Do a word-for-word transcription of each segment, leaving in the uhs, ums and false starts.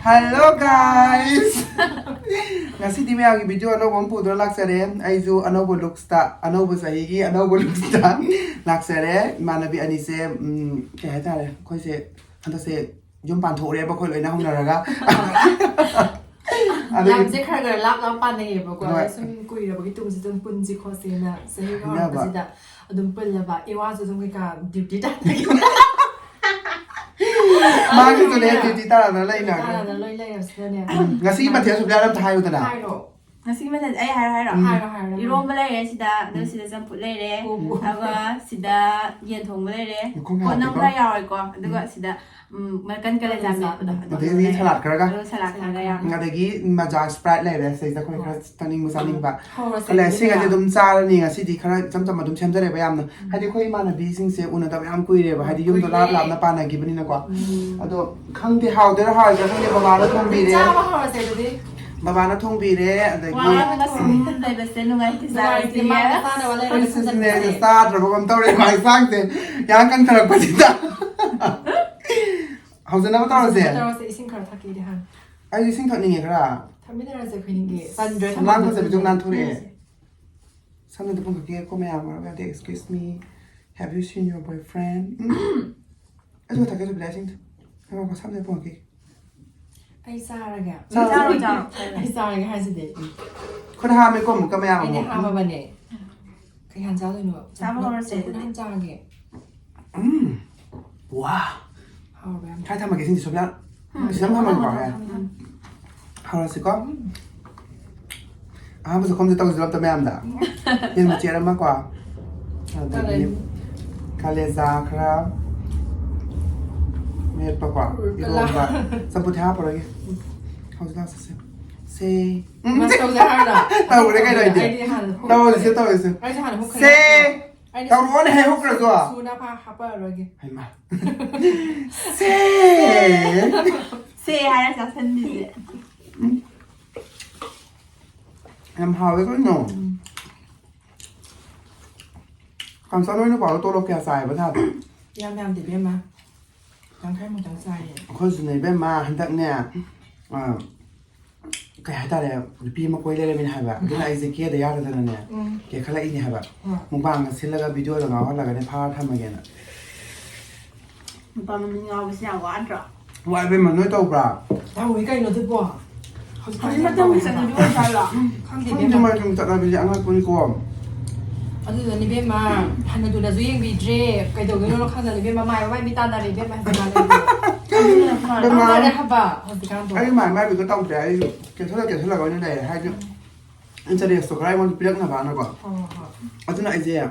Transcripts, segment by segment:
Hello guys! ꯉꯁꯤꯗꯤ ꯃꯌꯥꯝꯒꯤ video ꯑꯅꯧꯕ ꯑꯃ ꯄꯨꯗꯨꯅ ꯂꯥꯛꯆꯔꯦ꯫ ꯑꯩꯁꯨ ꯑꯅꯧꯕ looksꯇ, ꯑꯅꯧꯕ ꯆꯍꯤꯒꯤ ꯑꯅꯧꯕ looksꯇ ꯂꯥꯛꯆꯔꯦ꯫ ꯏꯃꯥꯟꯅꯕꯤ ꯑꯅꯤꯁꯦ, ꯎꯝ, ꯀꯩ ꯍꯥꯏꯇꯥꯔꯦ, ꯑꯩꯈꯣꯏꯁꯦ ꯍꯟꯗꯛꯁꯦ ꯌꯨꯝ ꯄꯥꯟꯊꯣꯛꯎꯔꯦꯕ ꯑꯩꯈꯣꯏ ꯂꯣꯏꯅ ꯍꯧꯅꯔꯒ꯫ ꯑꯗꯨꯒꯤ ꯂꯝꯁꯦ ꯈꯔ ꯈꯔ ꯂꯥꯞ ꯂꯥꯞ ꯄꯥꯟꯅꯩꯌꯦꯕꯀꯣ꯫ ꯍꯣꯏ꯫ ꯁꯨꯝ ꯀꯨꯏꯔꯕꯒꯤ ꯇꯨꯡꯁꯤꯗ ꯑꯗꯨꯝ ꯄꯨꯟꯁꯤ ꯈꯣꯠꯁꯤꯅ ꯆꯍꯤ ꯍꯥꯏꯅꯕ꯫ ꯍꯧꯔꯛꯄꯁꯤꯗ ꯑꯗꯨꯝ ꯄꯨꯜꯂꯕ꯫ ꯏꯋꯥꯁꯨ ꯑꯗꯨꯝ ꯀꯩꯀꯥ duty ꯇꯥꯟꯅꯈꯤꯕ꯫ ꯃꯥꯒꯤꯁꯨꯅꯦ duty ꯇꯥꯔꯗꯅ ꯂꯩꯅ꯫ ꯇꯥꯔꯗꯅ ꯂꯣꯏ ꯂꯩꯔꯕꯁꯤꯗꯅꯦ꯫ ꯎꯝ, ꯉꯁꯤꯒꯤ ꯃꯊꯦꯜ ꯁꯨꯝ ꯌꯥꯔꯝꯇ ꯍꯥꯏꯌꯨꯗꯅ꯫ ꯍꯥꯏꯔꯣ꯫ ꯉꯁꯤꯒꯤ ꯃꯊꯦꯜꯁꯦ ꯑꯩ ꯍꯥꯏꯔꯣ, ꯍꯥꯏꯔꯣ? ꯎꯝ꯫ ꯍꯥꯏꯔꯣ, ꯍꯥꯏꯔꯣ, ꯍꯥꯏꯔꯣ꯫ ꯏꯔꯣꯝꯕ ꯂꯩꯔꯦ ꯁꯤꯗ, ꯑꯗꯨꯒ ꯎꯝ꯫ ꯁꯤꯗ ꯆꯝꯐꯨꯠ ꯂꯩꯔꯦ, ꯑꯣ, ꯑꯣ꯫ ꯑꯗꯨꯒ ꯁꯤꯗ ꯌꯦꯟ ꯊꯣꯡꯕ ꯂꯩꯔꯦ, ꯃꯈꯣꯡ ꯄꯣꯠꯅꯝ ꯍꯥꯞꯄꯤꯀꯣ꯫ ꯈꯔ ꯌꯥꯎꯔꯦꯀꯣ, ꯑꯗꯨꯒ ꯎꯝ꯫ ꯁꯤꯗ, ꯎꯝ, ꯃꯀꯟ ꯀꯂꯦꯖꯥ ꯀꯂꯦꯖꯥ꯫ ꯃꯦꯠꯄꯗꯣ, ꯑꯗꯨ ꯑꯗꯒꯤ ꯂꯩꯔꯦ꯫ ꯁꯂꯥꯗ ꯈꯔꯒ꯫ ꯑꯗꯨꯒ ꯁꯂꯥꯗ ꯈꯔꯒ ꯌꯥꯎꯔꯦ꯫ ꯑꯗꯒꯤ ꯃꯖꯥ Sprite ꯂꯩꯔꯦ ꯁꯤꯗꯩꯁꯤꯗ ꯑꯩꯈꯣꯏ ꯈꯔ ꯍꯣꯏ꯫ ꯆꯥꯅꯤꯡꯕ ꯆꯥꯅꯤꯡꯕ꯫ ꯍꯧꯔꯁꯦ ꯀꯂꯦꯖꯥ ꯑꯗꯨꯗꯤ ꯁꯤꯒꯗꯤ ꯃꯌꯥꯝ꯫ ꯑꯗꯨꯝ ꯆꯥꯔꯅꯤ ꯉꯁꯤꯗꯤ, ꯈꯔ ꯏꯆꯝ ꯆꯝꯕ ꯑꯗꯨꯝ ꯁꯦꯝꯖꯔꯦꯕ ꯌꯥꯝꯅ꯫ ꯎꯝ꯫ ꯍꯥꯏꯗꯤ ꯑꯩꯈꯣꯏ ꯏꯃꯥꯟꯅꯕꯤꯁꯤꯡꯁꯦ ꯎꯅꯗꯕ ꯌꯥꯝ ꯀꯨꯏꯔꯦꯕ, ꯍꯥꯏꯗꯤ ꯌꯨꯝꯗꯣ ꯂꯥꯞ ꯀꯨꯏꯔꯦ꯫ ꯂꯥꯞꯅ ꯄꯥꯟꯅꯈꯤꯕꯅꯤꯅꯀꯣ꯫ ꯎꯝ꯫ ꯑꯗꯣ ꯈꯪꯗꯦ, ꯍꯥꯎꯗꯣꯏꯔꯥ ꯍꯥꯎꯔꯣꯏꯗ꯭ꯔꯥ ꯈꯪꯗꯦ, ꯕꯕꯥꯅ ꯊꯣꯡꯕꯤꯔꯦ꯫ ꯆꯥꯕ ꯍꯧꯔꯁꯦ ꯑꯗꯨꯗꯤ꯫ ꯕꯕꯥꯅ ꯊꯣꯡꯕꯤꯔꯦ, ꯑꯗꯒꯤ ꯋꯥꯔꯒ ꯁꯨꯝ ꯂꯩꯕꯁꯦ ꯅꯨꯡꯉꯥꯏꯇꯦ, ꯅꯨꯡꯉꯥꯏꯇꯦ, ꯆꯥꯔꯁꯤ ꯃꯥꯅ ꯌꯥꯔꯦ꯫ ꯆꯥꯅꯕ ꯂꯩꯔꯒ ꯑꯩꯈꯣꯏ ꯁꯤꯁꯤꯅꯦ ꯁꯤꯟꯗꯣꯛꯁꯦ꯫ ꯆꯥꯗ꯭ꯔꯕꯒꯨꯝ ꯇꯧꯔꯦ, ꯃꯥꯏ ꯆꯥꯡꯁꯦ ꯌꯥꯝ ꯀꯪꯊꯔꯛꯄꯁꯤꯗ꯫ ꯍꯧꯖꯅꯕ ꯇꯧꯔꯁꯦ꯫ ꯍꯧꯖꯅꯕ ꯇꯧꯔꯁꯦ, ꯏꯁꯤꯡ ꯈꯔ ꯊꯛꯀꯦꯗꯤ ꯍꯥꯟꯅ꯫ ꯑꯩꯁꯨ ꯏꯁꯤꯡ ꯊꯛꯅꯤꯡꯉꯦ ꯈꯔ꯫ ꯊꯛꯃꯤꯟꯅꯔꯁꯦ ꯑꯩꯈꯣꯏꯅꯤꯒꯤ꯫ ꯇꯟꯗ꯭ꯔꯦ ꯁꯝꯂꯥꯡ ꯊꯝꯕ ꯐꯖꯕꯤꯁꯨ ꯃꯇꯝꯗ꯫ ꯅꯥꯟꯊꯣꯔꯛꯑꯦ꯫ ꯁꯝꯅꯗ ꯄꯨꯡꯈꯛꯀꯤ ꯀꯣ ꯃꯌꯥꯝ ꯃꯔꯛ ꯌꯥꯗꯦ꯫ Excuse me, have you seen your boyfriend? ꯎꯝ꯫ ꯑꯩꯁꯨ ꯃꯊꯛꯀꯤ ꯁꯨꯕꯤꯂꯥꯏꯁꯤꯡꯗꯣ ꯉꯥꯏꯈꯣ, ꯁꯝꯅꯗ ꯄꯨꯡꯈꯛꯀꯤ꯫ ꯑꯩ ꯆꯥꯔꯒꯦ꯫ ꯆꯥꯔꯣ꯫ ꯆꯥꯔꯣ, ꯆꯥꯔꯣ꯫ ꯑꯩ ꯆꯥꯔꯒꯦ ꯍꯥꯏꯁꯤꯗꯤ꯫ ꯈꯨꯠ ꯍꯥꯝꯃꯦꯀꯣ ꯑꯃꯨꯛꯀ ꯃꯌꯥꯝ ꯑꯩꯗꯤ ꯑꯃꯨꯛ꯫ ꯍꯥꯝꯃꯕꯅꯦ꯫ ꯀꯩ ꯍꯥꯟ ꯆꯥꯗꯣꯏꯅꯣ? ꯆꯥꯕ ꯍꯧꯔꯁꯦ ꯆꯝꯐꯨꯠ ꯑꯗꯨꯗꯤ꯫ ꯍꯥꯟ ꯆꯥꯔꯒꯦ꯫ ꯎꯝ꯫ ꯋꯥ꯫ ꯍꯥꯎꯕ ꯌꯥꯝ꯫ ꯁ꯭ꯋꯥꯏ ꯊꯝꯃꯒꯦ, ꯁꯤꯡꯁꯤ ꯁꯣꯐꯤꯌꯥ꯫ ꯎꯝ꯫ ꯁꯤꯗ ꯑꯃ ꯊꯝꯃꯒꯦꯀꯣ, ꯊꯝꯃꯣ, ꯌꯥꯔꯦ꯫ ꯊꯝꯃꯣ, ꯊꯝꯃꯣ꯫ ꯍꯧꯔꯁꯤꯀꯣ꯫ ꯎꯝ꯫ ꯑꯍꯥꯟꯕ ꯆꯥꯛꯈꯨꯝꯁꯦ ꯇꯧꯁꯤꯔꯣ ꯑꯝꯇ ꯃꯌꯥꯝꯗ? ꯎꯝ꯫ ꯌꯦꯟ ꯃꯆꯦꯠ ꯑꯃꯀꯣ꯫ ꯑꯗꯒꯤ ꯀꯥꯂꯦꯟ꯫ ꯀꯥꯂꯦꯖꯥ ꯈꯔ ꯃꯦꯠꯄꯀꯣ꯫ ꯎꯝ, ꯏꯔꯣꯝꯕ꯫ ꯀꯂꯥ꯫ ꯆꯝꯐꯨꯠꯇꯤ ꯍꯥꯞꯄꯔꯣꯏꯒꯦ꯫ ꯎꯝ꯫ ꯍꯧꯖꯤꯛ ꯂꯥꯛꯑꯣ ꯆꯠꯁꯦ꯫ ꯁꯦ꯫ ꯎꯝ꯫ ꯃꯥ ꯇꯧꯁꯦ ꯍꯥꯏꯔꯣ? ꯇꯧꯔꯦ ꯀꯩꯅꯣ ꯑꯩꯗꯤ꯫ ꯑꯩꯗꯤ ꯍꯥꯟꯅ ꯍꯨꯛꯈ꯭ꯔꯦ꯫ ꯇꯧꯔꯁꯦ, ꯇꯧꯔꯁꯦ꯫ ꯑꯩꯁꯨ ꯍꯥꯟꯅ ꯍꯨꯛꯈ꯭ꯔꯦ꯫ ꯁꯦ꯫ ꯑꯩꯅ ꯇꯧꯔꯛꯑꯣꯅꯦ, ꯍꯦꯛ ꯍꯨꯛꯈ꯭ꯔꯁꯨ꯫ ꯁꯨꯅ ꯐꯥ-, ꯍꯥꯞꯄꯛꯑꯔꯣꯏꯒꯦ꯫ ꯍꯩꯃꯥ꯫ ꯁꯦ꯫ ꯁꯦ ꯍꯥꯏꯔ ꯆꯥꯁꯟꯕꯤꯁꯦ꯫ ꯌꯥꯝ ꯍꯥꯎꯋꯦ ꯀꯩꯅꯣ꯫ ꯎꯝ꯫ ꯀꯥꯡꯁꯥ ꯅꯣꯏ ꯅꯨꯄꯥꯗꯣ ꯇꯣꯂꯣꯞ ꯀꯌꯥ ꯆꯥꯏꯌꯦꯕ ꯊꯥꯗ? ꯌꯥꯝ ꯌꯥꯝꯗꯦ ꯏꯕꯦꯝꯃ꯫ ꯇꯪꯈꯥꯏꯃꯨꯛꯇꯪ ꯆꯥꯏꯌꯦ꯫ ꯑꯩꯈꯣꯏꯁꯨꯅꯦ ꯏꯕꯦꯝꯃ ꯍꯟꯗꯛꯅꯦ ꯑ, ꯀꯩ ꯍꯥꯏꯇꯥꯔꯦ, ꯅꯨꯄꯤ ꯑꯃ ꯀꯣꯏ ꯂꯩꯔꯝꯃꯤꯅꯦ ꯍꯥꯏꯕ꯫ ꯑꯗꯨꯅ ꯑꯩꯁꯦ ꯀꯦꯗ ꯌꯥꯗꯗꯅꯅꯦ ꯎꯝ꯫ ꯀꯦꯈꯠꯂꯛꯏꯅꯦ ꯍꯥꯏꯕ꯫ ꯍꯣꯏ꯫ ꯃꯨꯛꯕꯥꯡꯒ ꯁꯤꯜꯂꯒ ꯚꯤꯗꯤꯑꯣꯗ ꯉꯥꯎꯍꯜꯂꯒꯅꯦ ꯐꯥꯔ ꯊꯝꯃꯒꯦꯅ꯫ ꯅꯨꯄꯥ ꯃꯃꯤꯡ ꯉꯥꯎꯕꯁꯦ ꯌꯥꯝ ꯋꯥꯗ꯭ꯔꯣ? ꯋꯥ ꯏꯕꯦꯝꯃ, ꯅꯣꯏ ꯇꯧꯕ꯭ꯔꯥ? ꯇꯧꯏ ꯀꯩꯅꯣ ꯑꯗꯨꯕꯣ꯫ ꯍꯧꯖꯤꯛ ꯃꯇꯝꯒꯤ ꯆꯠꯅꯕꯤ ꯑꯣꯏꯖꯥꯠꯂꯣ? ꯈꯪꯗꯦ ꯈꯪꯗꯦ, ꯏꯕꯦꯝꯃ꯫ ꯃꯥꯏ ꯁꯨꯝ ꯆꯠꯅꯕꯤꯁꯦ ꯑꯉꯛꯄꯅꯤꯀꯣ꯫ ꯑꯗꯨꯗꯅ ꯏꯕꯦꯝꯃ ꯍꯟꯅ ꯊꯨꯅꯁꯨ ꯌꯦꯡꯕꯤꯗ꯭ꯔꯦ꯫ ꯀꯩꯗꯧꯗꯣꯏꯅꯣ ꯈꯪꯗꯅ ꯏꯕꯦꯝꯃ ꯃꯥꯏ ꯃꯥꯏ ꯃꯤ ꯇꯥꯟꯅꯔꯦ ꯏꯕꯦꯝꯃ ꯍꯧꯖꯤꯛꯀꯥꯟꯗꯤ꯫ ꯏꯕꯦꯝꯃ꯫ ꯇꯥꯟꯅꯔꯦ ꯍꯥꯏꯕ ꯍꯧꯖꯤꯛꯀꯥꯟꯗꯣ꯫ ꯑꯩ ꯃꯥꯏ ꯃꯥꯏꯕꯤꯗꯣ ꯇꯧꯗ꯭ꯔꯦ, ꯑꯩꯁꯨ ꯀꯦꯟꯁꯜꯂ ꯀꯦꯟꯁꯜꯂꯒ ꯑꯣꯏꯅ ꯂꯩꯔꯦ, ꯍꯥꯏꯗꯤ ꯏꯟꯇꯔꯦꯁꯇꯣ ꯈꯔ ꯑꯩꯉꯣꯟꯗ ꯄꯤꯔꯛꯅꯕꯅꯀꯣ꯫ ꯍꯣꯏ ꯍꯣꯏ ꯍꯣꯏ꯫ ꯑꯗꯨꯅ ꯑꯩꯁꯦ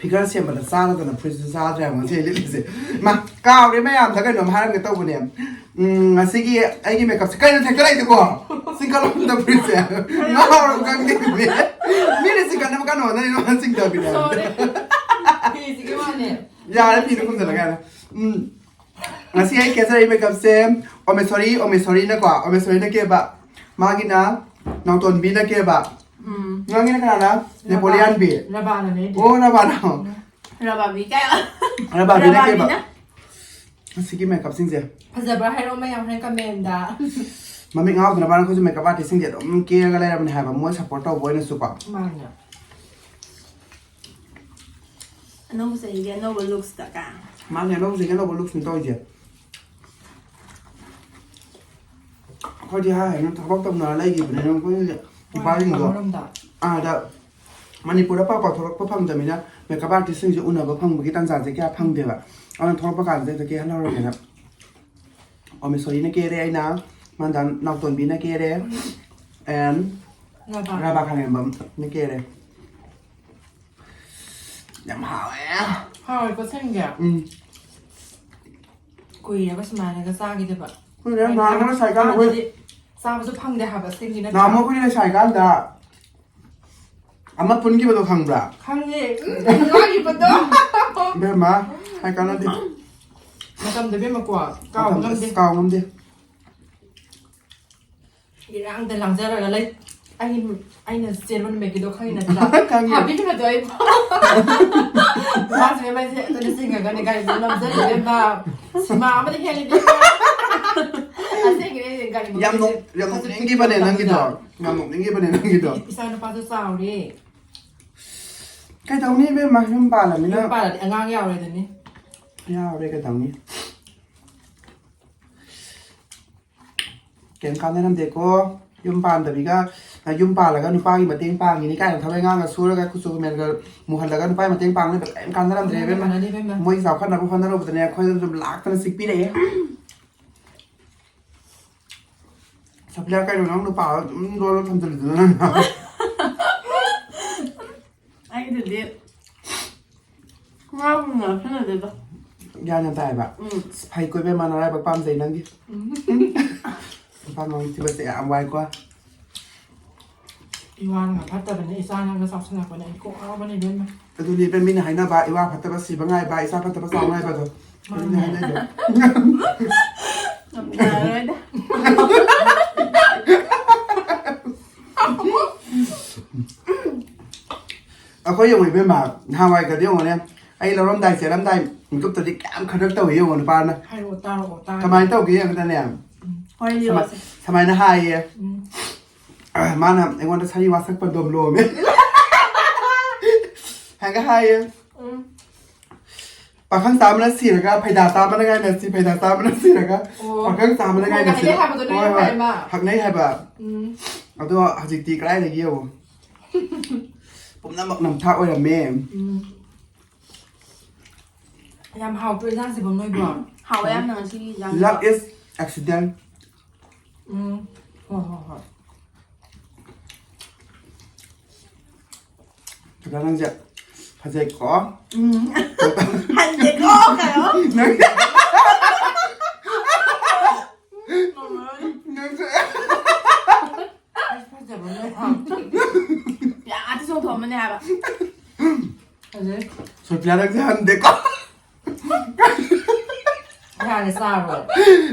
ꯐꯤꯒꯔ ꯁꯦꯝꯕꯗ ꯆꯥꯔꯗꯅ ꯐꯨꯔꯤꯠꯁꯨ ꯆꯥꯗ꯭ꯔꯦ ꯍꯥꯏꯕ ꯉꯁꯤ ꯂꯤꯠꯂꯤꯁꯦ꯫ ꯃꯥ, ꯀꯥꯎꯔꯦ ꯃꯌꯥꯝꯗ ꯀꯩꯅꯣꯝ ꯍꯥꯏꯔꯝꯒꯦ ꯇꯧꯕꯅꯦ꯫ ꯎꯝ, ꯉꯁꯤꯒꯤ ꯑꯩꯒꯤ ꯃꯦꯀꯞꯁꯦ ꯀꯩꯅꯣ ꯊꯦꯛꯇ ꯂꯩꯗꯨꯀꯣ? ꯆꯤꯡꯈꯠꯂꯣꯝꯗ ꯐꯨꯔꯤꯠꯁꯦ꯫ ꯉꯥꯎꯔꯕ ꯈꯪꯗꯦ꯫ ꯃꯤꯅ ꯆꯤꯡꯈꯠꯅꯕ ꯀꯩꯅꯣ ꯍꯣꯠꯅꯔꯤꯅꯣ ꯆꯤꯡꯊꯕꯤꯅꯦ꯫ ꯁꯣꯔꯤ꯫ ꯐꯤꯁꯤꯒꯤ ꯋꯥꯅꯦ꯫ ꯌꯥꯔꯦ, ꯐꯤꯗꯣ ꯈꯨꯝꯖꯤꯜꯂꯒ ꯌꯥꯔꯦ꯫ ꯎꯝ꯫ ꯉꯁꯤ ꯑꯩ ꯀꯦꯖꯔꯛꯏ ꯃꯦꯀꯞꯁꯦ ꯑꯣꯃꯦꯁꯣꯔꯤ, ꯑꯣꯃꯦꯁꯣꯔꯤꯅꯀꯣ, ꯑꯣꯃꯦꯁꯣꯔꯤꯅ ꯀꯦꯕ꯫ ꯃꯥꯒꯤꯅ ꯅꯥꯎꯇꯣꯟꯕꯤꯅ ꯀꯦꯕ꯫ ꯎꯝ꯫ ꯅꯪꯒꯤꯅ ꯀꯅꯥꯅ? ꯅꯦꯄꯣꯂꯤꯌꯥꯟꯕꯤ꯫ ꯔꯕꯥꯅꯅꯦ ꯑꯩꯗꯤ꯫ ꯑꯣ, ꯔꯕꯥꯅ꯫ ꯔꯕꯥꯕꯤ ꯀꯥꯏ꯫ ꯔꯕꯥꯕꯤꯅ ꯀꯦꯕ꯫ ꯔꯕꯥꯕꯤꯅ? ꯑꯁꯤꯒꯤ ꯃꯦꯀꯞꯁꯤꯡꯁꯦ꯫ ꯐꯖꯕ꯭ꯔꯥ ꯍꯥꯏꯔꯛꯑꯣ ꯃꯌꯥꯝ ꯍꯣꯔꯦꯟ ꯀꯃꯦꯟꯗ꯫ ꯃꯃꯤꯠ ꯉꯥꯎꯗꯅꯕ ꯑꯩꯈꯣꯏꯁꯨ ꯃꯦꯀꯞ ꯑꯥꯔꯇꯤꯁꯁꯤꯡꯁꯦ ꯑꯗꯨꯝ ꯀꯦꯔꯒ ꯂꯩꯔꯕꯅꯦ ꯍꯥꯏꯕ, ꯃꯣꯏ ꯁꯞꯄꯣꯔꯠ ꯇꯧꯕ ꯑꯣꯏꯅꯁꯨꯀꯣ꯫ ꯃꯥꯅꯦ꯫ ꯑꯅꯧꯕ ꯆꯍꯤꯒꯤ ꯑꯅꯧꯕ ꯂꯨꯛꯁꯇ ꯀꯥ꯫ ꯃꯥꯅꯦ, ꯑꯅꯧꯕ ꯆꯍꯤꯒꯤ ꯑꯅꯧꯕ ꯂꯨꯛꯁꯅꯤ ꯇꯧꯔꯤꯁꯦ꯫ ꯑꯩꯈꯣꯏꯗꯤ ꯍꯥꯏ ꯍꯥꯏꯅ ꯊꯕꯛ ꯇꯧꯅꯔ ꯂꯩꯈꯤꯕꯅꯤꯅ ꯑꯩꯈꯣꯏꯒꯤ ꯅꯨꯄꯥꯁꯤꯡꯗꯣ ꯑꯃꯔꯣꯝꯗ꯫ ꯑꯥꯗ ꯃꯅꯤꯄꯨꯔꯗ ꯄꯥꯛ ꯄꯥꯛ ꯊꯣꯛꯂꯛꯄ ꯐꯪꯗꯕꯅꯤꯅ ꯃꯦꯀꯞ ꯑꯥꯔꯇꯤꯁꯁꯤꯡꯁꯦ ꯎꯅꯕ ꯐꯪꯕꯒꯤ ꯇꯥꯟꯖꯥꯁꯦ ꯀꯌꯥ ꯐꯪꯗꯦꯕ꯫ ꯑꯗꯨꯅ ꯊꯣꯛꯂꯛꯄ ꯀꯥꯟꯁꯤꯗ ꯀꯦꯍꯜꯍꯧꯔꯒꯦꯅ ꯑꯣꯃꯦꯁꯣꯔꯤꯅ ꯀꯦꯔꯦ, ꯑꯩꯅ ꯃꯥꯟꯗꯥ ꯅꯥꯎꯇꯣꯟꯕꯤꯅ ꯀꯦꯔꯦ, and ꯔꯕꯥ꯫ ꯔꯕꯥ ꯈꯥꯉꯦꯝꯕꯝꯅ ꯀꯦꯔꯦ꯫ ꯌꯥꯝ ꯍꯥꯎꯋꯦ꯫ ꯍꯥꯎꯋꯦꯀꯣ ꯁꯤꯡꯁꯦ꯫ ꯎꯝ꯫ ꯀꯨꯏꯔꯦꯕ ꯁꯨꯃꯥꯏꯅꯒ ꯆꯥꯈꯤꯗꯕ꯫ ꯀꯨꯏꯔꯦ, ꯅꯍꯥꯟꯃꯨꯛ ꯂꯩꯁꯥꯔꯤꯀꯥꯟꯗ ꯑꯩꯈꯣꯏ ꯍꯥꯟꯅꯗꯤ ꯆꯥꯕꯁꯨ ꯐꯪꯗꯦ ꯍꯥꯏꯕ ꯁꯤꯡꯒꯤ ꯅꯠꯇ꯭ꯔꯥ? ꯅꯍꯥꯟꯃꯨꯛ ꯑꯩꯈꯣꯏꯅ ꯂꯩꯁꯥꯔꯤꯀꯥꯟꯗ ꯑꯃ ꯄꯨꯟꯈꯤꯕꯗꯣ ꯈꯪꯕ꯭ꯔꯥ? ꯈꯪꯉꯦ꯫ ꯎꯝ, ꯂꯥꯡꯉꯤꯕꯗꯣ꯫ ꯏꯕꯦꯝꯃ, ꯍꯥꯏ ꯀꯥꯟꯅꯗꯦ꯫ ꯃꯇꯝꯗꯣ ꯏꯕꯦꯝꯃꯀꯣ ꯀꯥꯎꯕ ꯉꯝꯗꯦ꯫ ꯀꯥꯎ ꯉꯝꯗꯦ꯫ ꯏꯔꯥꯡꯗ ꯂꯥꯡꯖꯔꯒ ꯂꯩ꯫ ꯑꯩ ꯑꯩꯅ ꯆꯦꯟꯕ ꯅꯨꯃꯤꯠꯀꯤꯗꯣ ꯈꯪꯉꯤ ꯅꯠꯇ꯭ꯔꯥ? ꯈꯪꯉꯤ꯫ ꯍꯥꯕꯤꯒꯤ ꯅꯠꯇ꯭ꯔꯣ ꯑꯩ? ꯃꯥꯁꯦ ꯃꯩꯁꯦ ꯑꯗꯨꯅ ꯆꯤꯡꯉꯒꯅꯦ ꯒꯥꯔꯤꯗꯣ ꯅꯝꯖꯜꯂꯦ ꯏꯕꯦꯝꯃ꯫ ꯁꯤꯃꯥ ꯑꯃꯗ ꯍꯦꯜꯂꯦ ꯏꯕꯦꯝꯃ꯫ ꯑꯁꯦꯡꯀꯤꯅꯦ ꯒꯥꯔꯤ ꯌꯥꯝ ꯅꯣꯛ- ꯌꯥꯝ ꯅꯣꯛꯅꯤꯡꯈꯤꯕꯅꯦ ꯅꯪꯒꯤꯗꯣ꯫ ꯌꯥꯝ ꯅꯣꯛꯅꯤꯡꯈꯤꯕꯅꯦ ꯅꯪꯒꯤꯗꯣ꯫ ꯏꯆꯥ ꯅꯨꯄꯥꯁꯨ ꯆꯥꯎꯔꯦ꯫ ꯀꯩꯗꯧꯅꯤ ꯏꯕꯦꯝꯃ, ꯌꯨꯝ ꯄꯥꯜꯂꯃꯤꯅ꯫ ꯌꯨꯝ ꯄꯥꯜꯂꯗꯤ ꯑꯉꯥꯡ ꯌꯥꯎꯔꯦꯗꯨꯅꯤ꯫ ꯌꯥꯎꯔꯦ ꯀꯩꯗꯧꯅꯤ꯫ ꯀꯩꯝ ꯀꯥꯟꯅꯔꯝꯗꯦꯀꯣ꯫ ꯌꯨꯝ ꯄꯥꯟꯗꯕꯤꯒ ꯌꯨꯝ ꯄꯥꯜꯂꯒ ꯅꯨꯄꯥꯒꯤ ꯃꯇꯦꯡ ꯄꯥꯡꯉꯤꯅꯤ ꯀꯥꯏꯅ ꯊꯕꯛ ꯏꯪꯈꯥꯡꯒ ꯁꯨꯔꯒ ꯀꯨꯆꯨ ꯀꯨꯃꯦꯟꯒ ꯃꯨꯍꯜꯂꯒ ꯅꯨꯄꯥꯒꯤ ꯃꯇꯦꯡ ꯄꯥꯡ ꯂꯩꯕ ꯀꯩꯝ ꯀꯥꯟꯅꯔꯝꯗ꯭ꯔꯦ ꯏꯕꯦꯝꯃ꯫ ꯀꯥꯟꯅꯗꯦ ꯏꯕꯦꯝꯃ꯫ ꯃꯣꯏ ꯆꯥꯎꯈꯠꯅꯕ ꯍꯣꯠꯅꯔꯨꯕꯗꯅꯦ ꯑꯩꯈꯣꯏꯗ ꯑꯗꯨꯝ ꯂꯥꯛꯇꯅ ꯆꯤꯛꯄꯤꯔꯛꯑꯦ꯫ ꯁꯞꯂꯤꯌꯥ, ꯀꯩꯅꯣ ꯅꯪ ꯅꯨꯄꯥ ꯑꯗꯨꯝ ꯂꯣꯟꯅ ꯊꯝꯖꯤꯜꯂꯤꯗꯨꯅ ꯅꯪ? ꯑꯩꯒꯤꯗꯨꯗꯤ ꯉꯥꯕꯨ ꯉꯥꯎꯁꯟꯅꯗꯦꯗ꯫ ꯒ꯭ꯌꯥꯟ ꯌꯥꯝ ꯇꯥꯏꯕ꯫ ꯎꯝ꯫ ꯑꯁ, ꯐꯩꯀꯣ ꯏꯕꯦꯝꯃ, ꯅꯔꯥꯏꯕꯛ ꯄꯥꯝꯖꯩ ꯅꯪꯒꯤ꯫ ꯎꯝ꯫ ꯅꯨꯄꯥ ꯉꯥꯎ ꯊꯤꯕꯁꯦ ꯌꯥꯝ ꯋꯥꯏꯀꯣ꯫ ꯏꯋꯥꯅꯒ ꯐꯠꯇꯕꯅꯦ, ꯏꯆꯥꯅꯒ ꯆꯥꯎꯁꯜꯂꯛꯄꯅꯦ, ꯑꯩ ꯀꯣꯛ ꯉꯥꯎꯕꯅꯦ ꯏꯕꯦꯝꯃ꯫ ꯑꯗꯨꯅꯤ ꯏꯕꯦꯝ, ꯃꯤꯅ ꯍꯥꯏꯅꯕ ꯏꯋꯥ ꯐꯠꯇꯕ ꯁꯤꯕ ꯉꯥꯏꯕ, ꯏꯆꯥ ꯐꯠꯇꯕ ꯆꯥꯎ ꯉꯥꯏꯕꯗꯣ꯫ ꯑꯗꯨꯅꯤ ꯃꯥꯅꯦ꯫ ꯍꯥꯏꯅꯩꯗꯣ꯫ ꯉꯝꯖꯔꯔꯣꯏꯗ꯫ ꯑꯩꯈꯣꯏ ꯌꯦꯡꯉꯣ ꯏꯕꯦꯝꯃ, ꯅꯍꯥꯟꯋꯥꯏꯒꯗꯤ ꯌꯦꯡꯉꯣꯅꯦ, ꯑꯩ ꯂꯧꯔꯝꯗꯥꯏ ꯆꯦꯜꯂꯝꯗꯥꯏ ꯃꯤꯀꯞꯇꯗꯤ ꯀꯌꯥꯝ ꯈꯗ꯭ꯔꯛ ꯇꯧꯏ ꯌꯦꯡꯉꯣ ꯅꯨꯄꯥꯅ꯫ ꯍꯥꯏꯔꯛꯑꯣ, ꯇꯥꯔꯛꯑꯣ, ꯇꯥꯔꯛꯑꯣ꯫ ꯀꯃꯥꯏꯅ ꯇꯧꯒꯦ ꯌꯦꯡꯉꯨꯗꯅꯦ꯫ ꯎꯝ, ꯍꯣꯏ, ꯁꯨꯃꯥꯏ-, ꯂꯤꯔꯛꯑꯣꯁꯦ꯫ ꯁꯨꯃꯥꯏꯅ ꯍꯥꯏꯌꯦ꯫ ꯎꯝ꯫ ꯃꯥꯅ ꯑꯩꯉꯣꯟꯗ ꯁꯥꯔꯤ ꯋꯥꯁꯛꯄ ꯗꯣꯝ ꯂꯣꯝꯃꯦ꯫ ꯍꯥꯏꯒ ꯍꯥꯏꯌꯦ꯫ ꯎꯝ꯫ ꯄꯥꯈꯪ ꯆꯥꯝꯃꯅ ꯁꯤꯔꯒ ꯐꯩꯗꯥ ꯆꯥꯝꯃꯅ ꯉꯥꯏꯅꯁꯤ, ꯐꯩꯗꯥ ꯆꯥꯝꯃꯅ ꯁꯤꯔꯒ ꯑꯣ꯫ ꯄꯥꯈꯪ ꯆꯥꯝꯃꯅ ꯉꯥꯏꯅꯁꯤ꯫ ꯍꯥꯏꯅꯩ ꯍꯥꯏꯕꯗꯣ ꯍꯣꯏ, ꯅꯣꯏꯅ ꯍꯣꯏ꯫ ꯍꯥꯏꯔꯦ ꯃꯥ꯫ ꯍꯛꯅꯩ ꯍꯥꯏꯕ꯫ ꯎꯝ꯫ ꯑꯗꯣ ꯍꯧꯖꯤꯛꯇꯤ ꯀꯗꯥꯏꯗꯒꯤ ꯌꯦꯡꯉꯣ꯫ ꯄꯨꯝꯅꯃꯛ ꯅꯝꯊꯥꯛ ꯑꯣꯏꯔꯝꯃꯦ꯫ ꯎꯝ꯫ ꯌꯥꯝ ꯍꯥꯎꯇ꯭ꯔꯣ ꯏꯟꯖꯥꯡꯁꯤꯕꯣ ꯅꯣꯏꯕꯣ? ꯍꯥꯎꯋꯦ ꯌꯥꯝꯅ ꯉꯁꯤꯒꯤ ꯏꯟꯖꯥꯡꯁꯤꯀꯣ꯫ Love is accident꯫ ꯎꯝ꯫ ꯍꯣꯏ, ꯍꯣꯏ, ꯍꯣꯏ꯫ ꯗꯗꯥ ꯅꯪꯁꯦ ꯐꯖꯩꯀꯣ꯫ ꯎꯝ꯫ ꯍꯟꯗꯦꯀꯣ ꯀꯥꯏꯌꯣ꯫ ꯅꯪ-, ꯉꯝꯃꯔꯣꯏ꯫ ꯅꯪꯁꯦ꯫ ꯑꯁ, ꯐꯖꯕ ꯅꯣꯏ ꯍꯥꯎ꯫ ꯌꯥꯗꯤ ꯆꯣꯡꯊꯣꯛꯑꯝꯃꯅꯤ ꯍꯥꯏꯕ꯫ ꯐꯖꯩ꯫ ꯁꯣꯐꯤꯌꯥ ꯅꯪꯁꯦ ꯍꯟꯗꯦꯀꯣ꯫ ꯌꯥꯔꯦ, ꯆꯥꯔꯣ꯫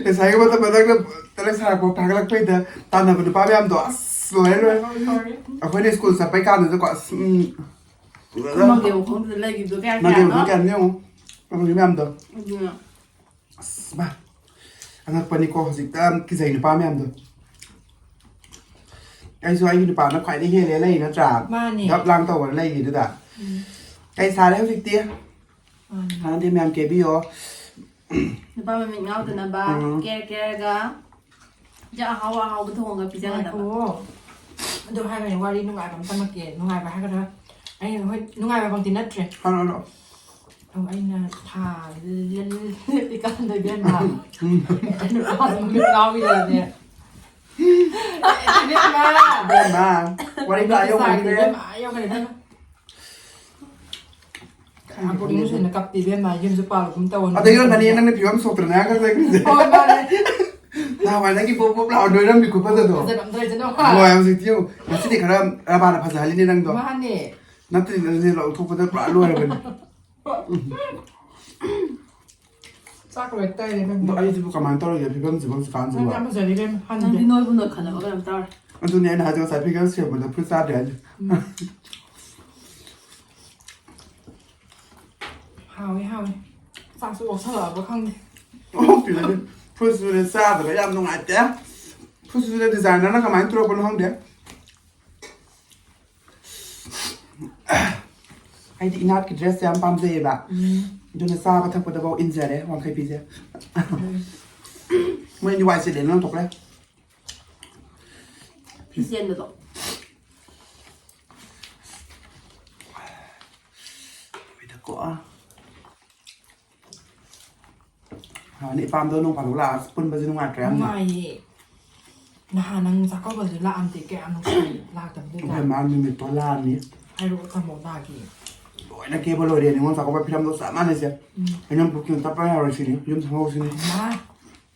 ꯉꯁꯥꯏꯒꯤ ꯃꯇꯝ ꯃꯇꯝꯗ ꯇꯂꯛ ꯁꯥꯔꯛꯄ ꯐꯥꯒꯠꯂꯛꯄꯩꯗ ꯇꯥꯟꯅꯕ ꯅꯨꯄꯥ ꯃꯌꯥꯝꯗꯣ ꯑꯁ꯫ ꯂꯣꯏꯔꯦ, ꯂꯣꯏꯔꯦ꯫ ꯑꯩꯈꯣꯏꯅ ꯁ꯭ꯀꯨꯜ ꯆꯠꯄꯩ ꯀꯥꯟꯗꯨꯗꯀꯣ, ꯑꯁ, ꯎꯝ꯫ ꯃꯪꯒꯦ ꯃꯈꯣꯡꯗꯨꯗ ꯂꯩꯈꯤꯕꯗꯣ ꯀꯌꯥ ꯃꯪꯒꯦ ꯀꯌꯥꯅꯣ? ꯃꯈꯣꯡ ꯀꯌꯥꯅꯣ ꯌꯦꯡꯉꯣ꯫ ꯃꯪꯒꯦ ꯃꯌꯥꯝꯗꯣ꯫ ꯑꯗꯨꯅ꯫ ꯑꯁ, ꯃꯥ꯫ ꯑꯉꯛꯄꯅꯤꯀꯣ, ꯍꯧꯖꯤꯛꯇ ꯀꯤꯖꯩ ꯅꯨꯄꯥ ꯃꯌꯥꯝꯗꯣ꯫ ꯑꯩꯁꯨ ꯑꯩꯒꯤ ꯅꯨꯄꯥꯅ ꯈ꯭ꯋꯥꯏꯗꯒꯤ ꯍꯦꯜꯂꯦ ꯂꯩ ꯅꯠꯇ꯭ꯔꯥ? ꯃꯥꯅꯦ꯫ ꯙꯞ ꯂꯥꯡ ꯇꯧꯕꯅ ꯂꯩꯈꯤꯗꯨꯗ꯫ ꯎꯝ꯫ ꯀꯩ ꯁꯥꯔꯦ ꯍꯧꯖꯤꯛꯇꯤ? ꯃꯥꯅꯦ꯫ ꯁꯥꯟꯅꯗꯦ ꯃꯌꯥꯝ ꯀꯦꯕꯤꯌꯣ꯫ ꯅꯨꯄꯥ ꯃꯃꯤꯠ ꯉꯥꯎꯗꯅꯕ ꯎꯝ꯫ ꯀꯦꯔ ꯀꯦꯔꯒ ꯏꯟꯖꯥꯡ ꯑꯍꯥꯎ ꯑꯍꯥꯎꯕ ꯊꯣꯡꯉꯒ ꯄꯤꯖꯒꯗꯕ꯫ ꯉꯥꯏꯈꯣ꯫ ꯑꯗꯨ ꯍꯥꯏꯔꯒꯅꯦ, ꯋꯥꯔꯤ ꯅꯨꯡꯉꯥꯏꯕ ꯑꯃ ꯇꯝꯃꯛꯀꯦ꯫ ꯅꯨꯡꯉꯥꯏꯕ ꯍꯥꯏꯒꯗ꯭ꯔꯥ? ꯑꯩ ꯍꯣꯏ, ꯅꯨꯡꯉꯥꯏꯕꯃꯛꯇꯤ ꯅꯠꯇ꯭ꯔꯦ꯫ ꯍꯥꯏꯔꯣ, ꯍꯥꯏꯔꯣ꯫ ꯑꯗꯣ ꯑꯩꯅ ꯊꯥ ꯂꯦꯞꯄꯤꯀꯥꯟꯗ, ꯏꯕꯦꯝꯃ, ꯎꯝ꯫ ꯅꯨꯄꯥꯗꯣ ꯃꯃꯤꯠ ꯉꯥꯎꯔꯤꯗꯅꯦ꯫ ꯏꯕꯦꯝꯃ꯫ ꯏꯕꯦꯝꯃ, ꯋꯥꯔꯤ ꯄꯨꯔꯥ ꯌꯧꯈ꯭ꯔꯦ꯫ ꯏꯕꯦꯝꯃ, ꯑꯥ ꯌꯧꯈ꯭ꯔꯦ, ꯏꯕꯦꯝꯃ꯫ ꯄꯨꯛꯅꯤꯡ ꯅꯨꯡꯁꯤꯅ ꯀꯞꯄꯤ, ꯏꯕꯦꯝꯃ, ꯌꯨꯝꯁꯨ ꯄꯥꯜꯂꯒꯨꯝ ꯇꯧꯋꯣ꯫ ꯑꯗ ꯌꯣꯟꯕꯅꯤ, ꯅꯪꯅ ꯐꯤꯕꯝ ꯁꯣꯛꯇꯅ ꯉꯥꯏꯍꯥꯛ ꯆꯠꯈ꯭ꯔꯤꯁꯦ꯫ ꯍꯣꯏ, ꯃꯥꯅꯦ꯫ ꯅꯍꯥꯟꯋꯥꯏ ꯅꯪꯒꯤ ꯄꯣꯞ ꯄꯣꯞ ꯂꯥꯎꯔ ꯅꯣꯏꯔꯝꯃꯤ ꯈꯨꯐꯖꯗꯣ꯫ ꯐꯖꯔꯝꯗ꯭ꯔꯦꯗꯅ꯫ ꯍꯣꯏ, ꯍꯧꯖꯤꯛꯇꯤ ꯌꯦꯡꯉꯨ꯫ ꯉꯁꯤꯗꯤ ꯈꯔ ꯔꯕꯥꯅ ꯐꯖꯍꯜꯂꯤꯅꯦ ꯅꯪꯗꯣ꯫ ꯃꯥꯅꯦ꯫ ꯅꯠꯇ꯭ꯔꯗꯤ ꯅꯪꯁꯦ ꯂꯧꯊꯣꯛꯄꯗ ꯄꯨꯔꯥ ꯂꯣꯏꯔꯕꯅꯤ꯫ ꯆꯥꯛ ꯂꯣꯏ ꯇꯩꯔꯦ, ꯏꯕꯦꯝꯃ꯫ ꯑꯗꯣ ꯑꯩꯁꯤꯕꯨ ꯀꯃꯥꯏꯅ ꯇꯧꯔꯤꯒꯦ ꯐꯤꯕꯝꯁꯤꯕꯨ ꯍꯧꯖꯤꯛꯀꯥꯟꯁꯤꯕꯨ? ꯅꯪ ꯌꯥꯝ ꯐꯖꯔꯦ, ꯏꯕꯦꯝꯃ, ꯍꯟꯗꯦ꯫ ꯅꯪꯗꯤ ꯅꯣꯏꯕꯨ ꯅꯣꯏꯈꯠꯂꯕ ꯀꯩꯅꯣꯝ ꯇꯧꯔꯦ꯫ ꯑꯗꯨꯅꯦ ꯑꯩꯅ ꯍꯥꯏꯗꯣ, ꯉꯁꯥꯏ ꯐꯤꯒꯔ ꯁꯦꯝꯕꯗ ꯐꯨꯔꯤꯠ ꯆꯥꯗ꯭ꯔꯦ ꯍꯥꯏꯁꯦ꯫ ꯎꯝ꯫ ꯍꯥꯎꯋꯦ, ꯍꯥꯎꯋꯦ꯫ ꯆꯥꯛꯁꯨ ꯑꯣꯛꯁꯜꯂꯛꯑꯕ ꯈꯪꯗꯦ꯫ ꯑꯣꯛꯇ꯭ꯔꯤꯗꯗꯤ ꯐꯨꯔꯤꯠꯁꯤꯁꯨꯅꯦ ꯆꯥꯗꯕ ꯌꯥꯝ ꯅꯨꯡꯉꯥꯏꯇꯦ꯫ ꯐꯨꯔꯤꯠꯁꯤꯁꯨꯅꯦ ꯗꯤꯖꯥꯏꯅꯔꯅ ꯀꯃꯥꯏꯅ ꯇꯨꯔꯛꯄꯅꯣ ꯈꯪꯗꯦ꯫ ꯑꯩꯗꯤ ꯏꯅꯥꯠꯀꯤ ꯗ꯭ꯔꯦꯁꯁꯦ ꯌꯥꯝ ꯄꯥꯝꯖꯩꯌꯦꯕ꯫ ꯎꯝ꯫ ꯑꯗꯨꯅ ꯆꯥꯕ ꯊꯛꯄꯗꯐꯥꯎ ꯏꯟꯖꯔꯦ ꯋꯥꯡꯈꯩ ꯐꯤꯁꯦ꯫ ꯎꯝ꯫ ꯃꯣꯏꯗꯤ ꯋꯥꯏ ꯆꯤꯜꯂꯦꯅ ꯂꯪꯊꯣꯛꯈ꯭ꯔꯦ꯫ ꯐꯤ ꯆꯦꯟꯕꯗꯣ꯫ ꯍꯣꯏꯗꯀꯣ꯫ ꯍꯥꯟꯅ ꯏꯄꯥꯝꯗꯣ ꯅꯣꯡ ꯐꯥꯗꯣꯛ ꯂꯥꯛꯑꯒ ꯄꯨꯟꯕꯁꯦ ꯅꯨꯡꯉꯥꯏꯇ꯭ꯔꯥ ꯌꯥꯝꯅ? ꯅꯨꯡꯉꯥꯏꯌꯦ꯫ ꯅꯍꯥꯟ ꯅꯪ ꯆꯥꯛꯀꯧꯕꯁꯨ ꯂꯥꯛꯑꯝꯗꯦ, ꯀꯌꯥꯝ ꯅꯨꯡꯁꯤ ꯂꯥꯛꯇꯕꯗꯨꯗ꯫ ꯏꯕꯦꯝꯃ, ꯅꯨꯃꯤꯠꯇꯣ ꯂꯥꯛꯑꯝꯃꯤ꯫ ꯍꯥꯏꯔꯛꯑꯣ, ꯇꯥꯃꯣ ꯂꯥꯛꯑꯒꯦ꯫ ꯂꯣꯏꯅ ꯀꯦꯕ ꯂꯣꯏꯔꯦ, ꯅꯤꯉꯣꯜ ꯆꯥꯛꯀꯧꯕ ꯐꯤꯂꯝꯗꯣ ꯆꯞ ꯃꯥꯟꯅꯩꯁꯦ꯫ ꯎꯝ꯫ ꯑꯩꯅ ꯕꯨꯛꯀꯤꯡ ꯇꯞꯄ ꯌꯥꯔꯣꯏ ꯁꯤꯅꯤ, ꯌꯨꯝ ꯁꯪꯍꯧ ꯁꯤꯅꯤ꯫ ꯃꯥ,